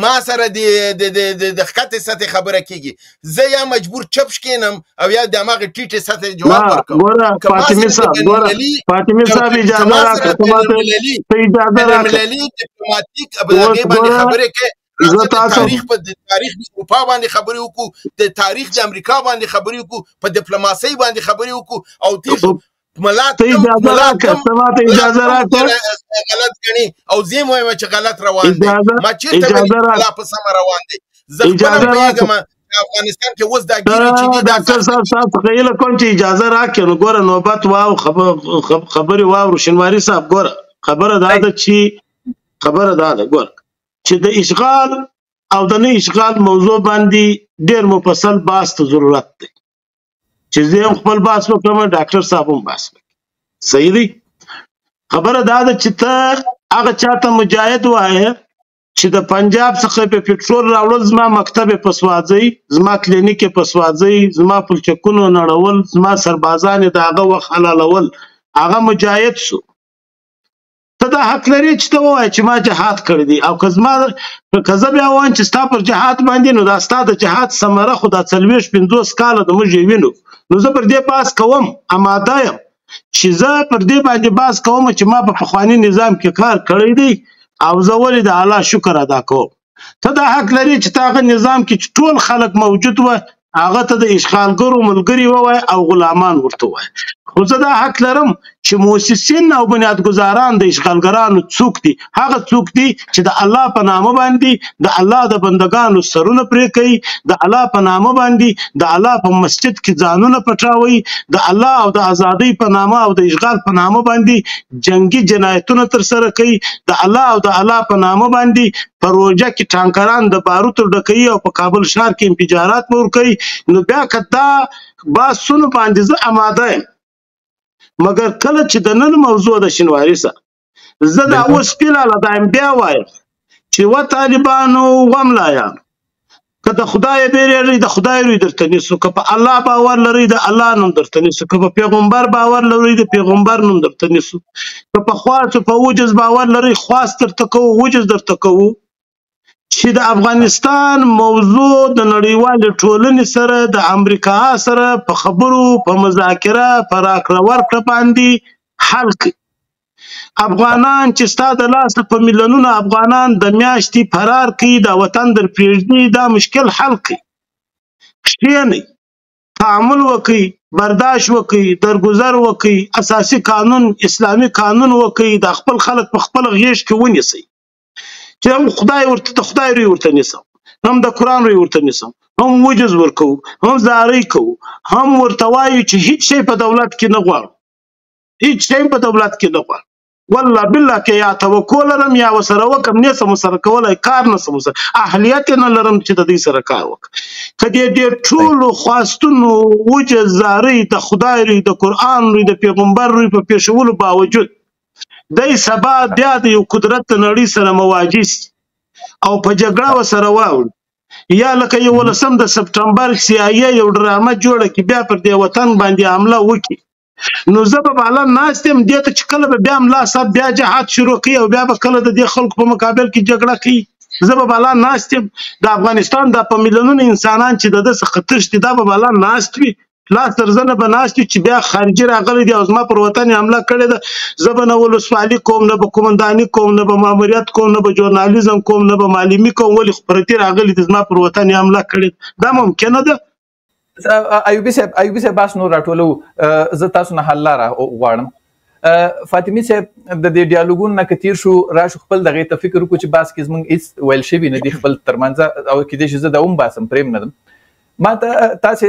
C: ما سره د د د د د ښکته سطح خبره کیږي، زه یا مجبور چپ کښېنم او یا د هماغې ټیټې سطح جواب ورکړم.
B: ګوره فاطمي صاحب، ګوره فاطمي صاحب، اجازه راکړه، ته ماته ته اجازه راکړه.
C: بینالمللي ډیپلوماتیک هغې باندې خبرې کوي.
B: زه تاسو
C: تاریخ په تاریخ د اروپا باندې خبرې وکړو، د تاریخ د امریکا باندې خبرې وکړو، په ډیپلوماسۍ باندې خبرې وکړو او تیر شو. ملا
B: ته اجازه راکړه، ته ماته اجازه راکړه.
C: غلط ګڼي او زه یې وایم چې غلط روان دی. ما چېرته ویلي ملا په سمه روان دی؟ زه خپله پوهېږم افغانستان کې اوس دا ګیرې چې دي.
B: ډاکټر صاحب، تاسو څخه هیله کوم چې اجازه راکړې. نو ګوره، نوبت واو خبرې واورو. شینواري صاحب، ګوره، خبره دا ده چې خبره دا ده، ګوره، چې د اشغال او د نه اشغال موضوع باندې ډېر مفصل بحث ته ضرورت دی، چې زه هم خپل بحث وکړم، ډاکټر صاحب هم بحث وکړي. صحیح دی. خبره دا ده چې ته هغه چاته مجاهد وایې چې د پنجاب څخه په پټرول راوړل، زما مکتب یې په سوازی، زما کلینیک یې په سوازی، زما پلچکونو نړول، زما سربازان یې د هغه وخت حلالول، هغه مجاهد سو. ته دا حق لرې چې ته ووایې چې ما جهاد کړی دی. او که زما که زه بیا وایم چې ستا پر جهاد باندې، نو دا ستا د جهاد ثمره خو دا 40 50 کاله د موږ یې وینو. نو زه پر دې بحث کوم، اماده یم چې زه پر دې باندې بحث کوم چې ما په پخواني نظام کې کار کړی دی او زه ولې د الله شکر ادا کوم. ته دا حق لرې چې ته هغه نظام کې چې ټول خلک موجود وه، هغه ته د اشغالګرو ملګري ووایې او غلامان ورته ووایې. خو زه دا حق لرم چې موسسین او بنیادګذاران د اشغالګرانو څوک دي؟ هغه څوک دي چې د الله په نامه باندې د الله د بندگانو سرونه پرې کوي، د الله په نامه باندې د الله په مسجد کې ځانونه پټاوي، د الله او د ازادۍ په نامه او د اشغال په نامه باندې جنگي جنایتونه ترسره کوي، د الله او د الله په نامه باندې په روژه کې ټانکران د باروتو ډکوي او په کابل ښار کې انفجارات ورکوي. نو بیا که دا بحثونو باندې زه اماده یم، مګر کله چې د نن موضوع د شینواري سره، زه دا اوس پیلاله دا بیا وایم چې و طالبانو و ملایانو، که د خدای بیریږئ، د خدای روی درته نیسو. که په الله باور لرئ، د الله نوم درته نیسو. که په پیغمبر باور لرئ، د پیغمبر نوم درته نیسو. که په خواست په وجز باور لرئ، خواست درته کوو، وجز درته کوو چې د افغانستان موضوع د نړیوالې ټولنې سره، د امریکا سره په خبرو، په مذاکره، په راکړه ورکړه باندې حل کړئ. افغانان چې ستا د لاسه په میلیونونو افغانان د میاشتې فرار کوي، دا وطن در پرېږدي، دا مشکل حل کړئ. کښېنئ، تعامل وکړئ، برداشت وکړئ، درګذر وکړئ، اساسي قانون، اسلامي قانون وکړئ، دا خپل خلک په خپل غېږ کې ونیسئ، چې هم خدای ورته د خدای روی ورته نیسم، هم د قرآن روی ورته نیسم، هم وجز ورکوو، هم زارۍ کوو، هم ورته وایو چې هیڅ شی په دولت کې نه غواړو، هیڅ شی په دولت کې نه غواړو. والله بالله که یا توقع لرم یا ورسره وکم، نه سم سره کولای، کار نه سم سره، اهلیت نه لرم چې د دې سره کار وکړم. که دې دې ټولو خواستونو، وجز، زارۍ، د خدای روی، د قرآن روی، د پیغمبر روی په پېښولو باوجود دی سبا بیا د یو قدرت د نړۍ سره مواجه سي او په جګړه ورسره واوړي، یا لکه 11 د سپټمبر سي آی ای یو ډرامه جوړه کړي، بیا پر دې وطن باندې حمله وکړي، نو زه به بالا ناست یم دې ته چې کله به بیا ملا صاحب بیا جهاد شروع کوي او بیا به کله د دې خلکو په مقابل کې جګړه کوي، زه به بالا ناست یم. د افغانستان دا په میلیونونو انسانان چې د ده څخه تښتي، دا به بالا ناست وي، لاس تر زنه به ناست وي چې بیا خارجي راغلي دي او زما پر وطن یې حمله کړې ده. زه به نه ولسوالي کوم، نه به قومنداني کوم، نه به ماموریت کوم، نه به ژورنالیزم کوم، نه به معلمي کوم، ولې خو پردي راغلي دي، زما پر وطن یې حمله کړې ده. دا ممکنه ده؟
A: ایوبي صاحب، ایوبي صاحب، بحث نور راټولو، زه تاسو نه حل لاره غواړم. فاطمي صاحب، د دې ډیالوګونو نه که تیر شو، راشو خپل دغې ته فکر وکړو چې بحث کې زموږ هیڅ ویل شوي نه دي خپل ترمنځ، او کېدای شي زه دا هم باسم، پرېم نه دم. ما ته تاسې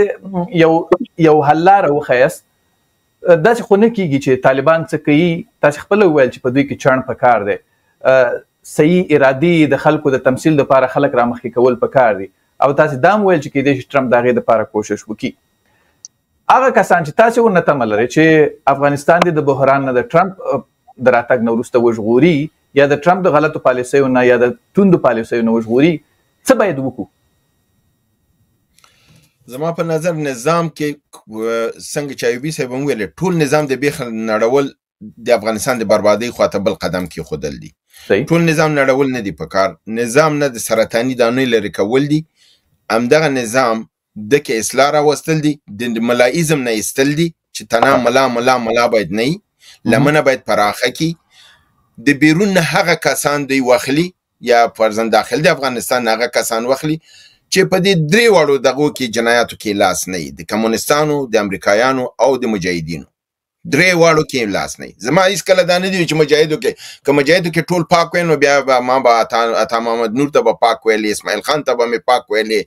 A: یو حل لاره وښیاست. داسې خو نه کېږي چې طالبان څه کوي، تاسې خپله وویل چې په دوی کې چاڼ پکار دی، صحیح ارادې د خلکو د تمثیل دپاره خلک رامخکې کول پکار دي، او تاسې دا هم وویل چې کېدای شي ټرمپ د هغې دپاره کوشش وکړي. هغه کسان چې تاسې ورنه تمه لرئ چې افغانستان دې د بحران نه د ټرمپ د راتګ نه وروسته وژغوري، یا د ټرمپ د غلطو پالیسیو نه یا د توندو پالیسیو نه وژغوري، څه باید وکړو؟
C: زما په نظر نظام کې څنګه چې ایوبي صاحب هم ویل، ټول نظام د بیخ نړول د افغانستان د بربادۍ خواته بل قدم کې خودل دي. ټول نظام نړول نه دی پکار، نظام نه د سرطاني دانې لرې کول دي، همدغه نظام د کې اصلاح راوستل دي، د ملایزم نه ایستل دي چې تنها ملا ملا ملا باید نه وي، لمنه باید پراخه کی، د بیرون نه هغه کسان دوی واخلي یا فرضاً داخل د افغانستان هغه کسان واخلي چې په دې درې واړو دغو کې جنایاتو کې لاس نه وي، د کمونستانو، د امریکایانو او د مجاهدینو، درې واړو کې لاس نه وي. زما هیڅ کله دا نه دی چې مجاهدو کې، که مجاهدو کې ټول پاک وای نو بیا به ما به عطا محمد نور ته به پاک ویلې، اسماعیل خان ته به مې پاک ویلې،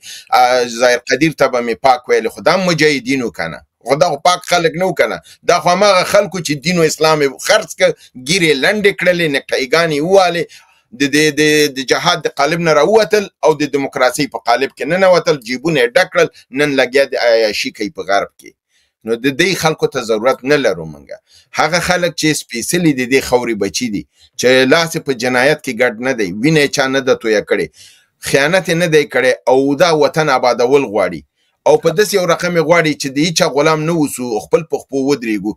C: ظاهر قدیر ته به مې پاک ویلې، خو دا مجاهدینو که نه، خو دا خو پاک خلک نه وو که نه، دا خو هماغه خلکو چې دین و اسلام یې خرڅ کړ، ږیرې لنډې کړلې، نکټایګانې یې ووهلې، د جهاد د قالب نه راووتل او د دیموکراسۍ په قالب کې ننوتل، جیبونه یې ډک کړل، نن لګیا د عیاشي کوي په غرب کې. نو د دې خلکو ته ضرورت نه لرو مونږ. هغه خلک چې سپېڅلي د دې خاورې بچي دي، چې لاس یې په جنایت کې ګډ نه دی، وینه یې چا نه ده تویه کړې، خیانت یې نه دی کړی او دا وطن آبادول غواړي او په داسې یو رقم یې غواړي چې د هیچا غلام نه اوسو، خپل په خپو ودرېږو،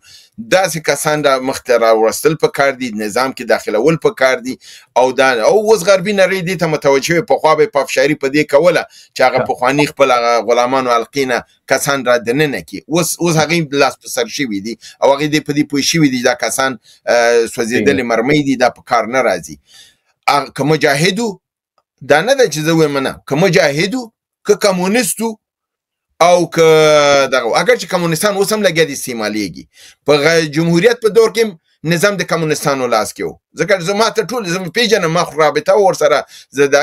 C: داسې کسان را مخته راوستل پکار دي، نظام کې داخلول پکار دي. او دا او اوس غربي نړۍ دې ته متوجه وي. پخوا به یې پافشاري په دې کوله چې هغه پخواني خپل هغه غلامانو حلقې نه کسان را دننه کړي، اوس هغې لاس په سر شوي دي او هغې دې په دې پوه شوي دي دا کسان سوځېدلې مرمۍ دي، دا په کار نه راځي. که مجاهدو، دا نه ده چې زه وایم نه، که مجاهدو، که کمونستو او که دغه، اگر چې کمونستان اوس هم لګیا دي استعمالېږي، په جمهوریت په دور کې نظام د کمونستانو لاس کې و، ځکه زه ما ته ټول زه پېژنم، ما خو رابطه وه ورسره، زه د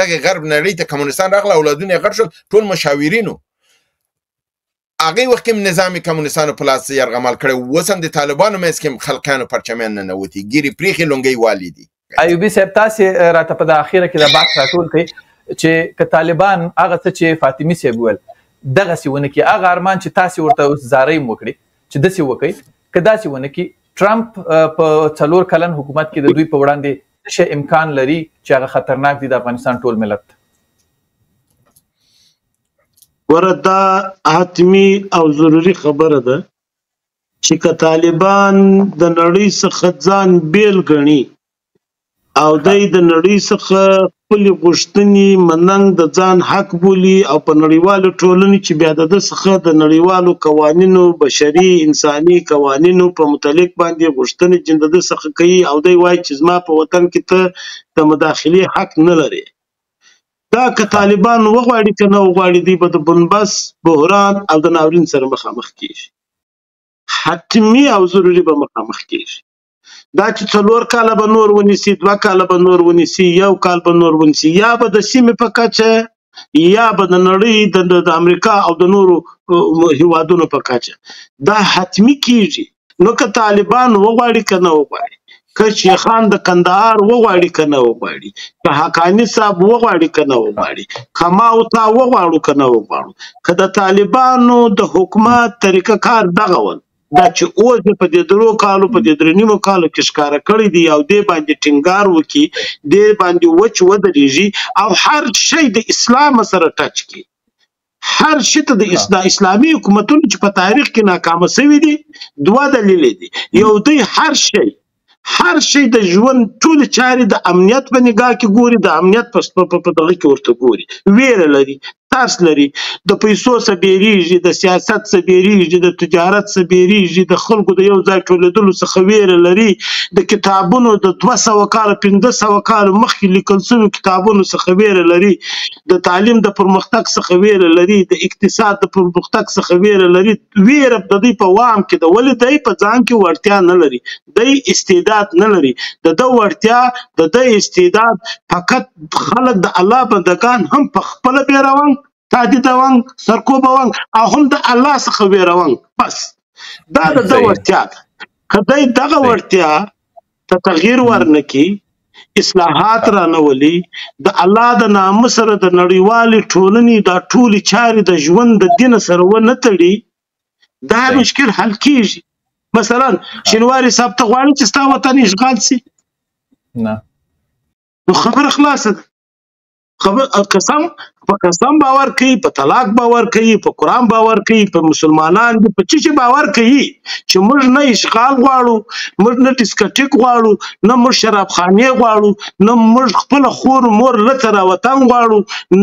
C: دغې غرب نړۍ ته کمونستان راغله، اولادونه یې غټ شول، ټول مشاورینو. هغې وخت کې هم نظام کمونستانو په لاس یرغمل کړی، اوس هم د طالبانو منځ کې هم خلقیانو پرچمیان ننوتي، ږیرې پرېښې لونګۍ والي دي.
A: ایوبي صاحب، تاسې راته په دا اخیره کې دا بحث راټول کړئ چې که طالبان هغه څه چې فاطمي صاحب وویل دغسې ونه کړي، هغه ارمان چې تاسې ورته اوس زارۍ هم وکړي چې داسې وکړئ، که داسې ونه کړي، ټرمپ په 4 کلن حکومت کې د دوی په وړاندې څه شی امکان لري چې هغه خطرناک دي د افغانستان ټول ملت؟
B: ګوره، دا حتمي او ضروري خبره ده چې که طالبان د نړۍ څخه ځان بېل ګڼي او دی د نړۍ څخه خپلې غوښتنې مننګ د ځان حق بولي او په نړیوالو ټولنې چې بیا د ده څخه د نړیوالو قوانینو، بشري انساني قوانینو په متعلق باندې غوښتنې چې د ده څخه کوي او دی وایي چې زما په وطن کې ته د مداخلې حق نه لرې، دا که طالبان وغواړي که نه وغواړي دوی به د بنبست، بحران او د ناورین سره مخامخ کیږي، حتمي او ضروري به مخامخ کیږي. دا چې 4 کاله به نور ونیسي، 2 کاله به نور ونیسي، 1 کال به نور ونیسي، یا به د سیمې په کچه یا به د نړۍ د امریکا او د نورو هیوادونو په کچه، دا حتمي کیږي. نو که طالبان وغواړي که نه وغواړي، که شیخان د کندهار وغواړي که نه وغواړي، که حقاني صاحب وغواړي که نه وغواړي، که ما او تا وغواړو که نه وغواړو، که د طالبانو د حکومت طریقه کار دغه ول، دا چې اوس یې په دې 3 کالو، په دې 3.5 کالو کې ښکاره کړی دی او دې باندې ټینګار وکړي، دې باندې وچ ودرېږي او هر شی د اسلام سره ټچ کړي، هر شي ته د اسلامي حکومتونو چې په تاریخ کې ناکامه سوي دي، 2 دلیل دي. یو دی هر شی د ژوند ټولې چارې د امنیت په نگاه کې ګوري، د امنیت په دغه کې ورته ګوري، ویره لري، ترس لري، د پیسو څخه بیریږي، د سیاست څخه بیریږي، د تجارت څخه بیریږي، د خلکو د یو ځای ټولېدلو څخه ویره لري، د کتابونو د 200 کاله 500 کاله مخکې لیکل شویو کتابونو څخه ویره لري، د تعلیم د پرمختګ څخه ویره لري، د اقتصاد د پرمختګ څخه ویره لري. ویره د دوی په وام کې ده، ولې دی په ځان کې وړتیا نه لري، دی استعداد نه لري. د ده وړتیا، د ده استعداد فقط خلک د الله بندگان هم په خپله بیروان، تهدیدوان، سرکوبوان او هم د الله څخه ویروان، بس دا د ده وړتیا ده. که دی دغه وړتیا ته تغییر ورنکړي، اصلاحات رانولي، د الله د نامه سره د نړیوالې ټولنې دا ټولې چارې د ژوند د دین سره ونه تړي، دا مشکل حل کیږي. مثلا شینواری صاحب ته غواړي چې ستا وطن اشغال سي؟
A: نه.
B: نو خبره خلاصه ده، خبر قسم په قسم باور کوي، په طلاق باور کوي، په قرآن باور کوي، په مسلمانان دي، په چی باور کوي چې موږ نه اشغال غواړو، موږ نه ډیسکټیک غواړو، نه موږ شرابخانې غواړو، نه موږ خپل خور مور لته را وطن غواړو،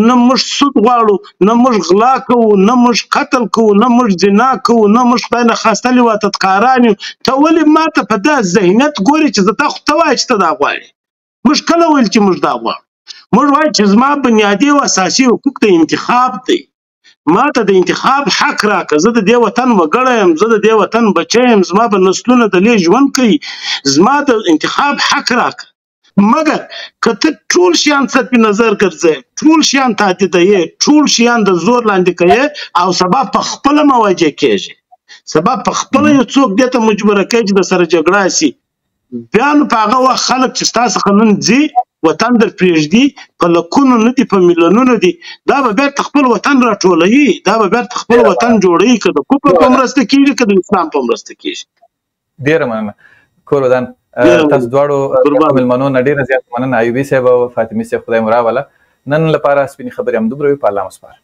B: نه موږ سود غواړو، نه موږ غلا کوو، نه موږ قتل کوو، نه موږ زنا کوو، نه موږ خدای نه خواسته لواطتکاران یو. ته ولې ماته په دا ذهنیت ګورې چې زه تا خو ته وایې چې ته دا غواړې؟ موږ کله ویل چې موږ دا غواړو؟ موږ وایو چې زما بنیادي او اساسي حقوق د انتخاب دی، ما ته د انتخاب حق راکړه، زه د دې وطن وګړی یم، زه د دې وطن بچی یم، زما به نسلونه د لې ژوند کوي، زما د انتخاب حق راکړه. مګر که ته ټول شیان صرف نظر ګرځې، ټول شیان تهدیدوې، ټول شیان د زور لاندې کوې او سبا په خپله مواجه کېږي، سبا په خپله یو څوک دې ته مجبوره کوي چې د سره جګړه سي، بیا نو په هغه وخت خلک چې ستا څخه نن ځي، وطن در پرېږدي، په لکونو نه دي، په میلیونونو دي، دا به بېرته خپل وطن راټولوي، دا به بېرته خپل وطن جوړوي، که د کفر په مرسته کېږي، که د اسلام په مرسته کېږي.
A: ډېره مننه، کور ودان. تاسو دواړو مېلمنو نه ډېره زیاته مننه، ایوبي صاحب او فاطمي صاحب، خدای مو راوله. نن لپاره سپینې خبرې همدومره وي. په الله مو سپارم.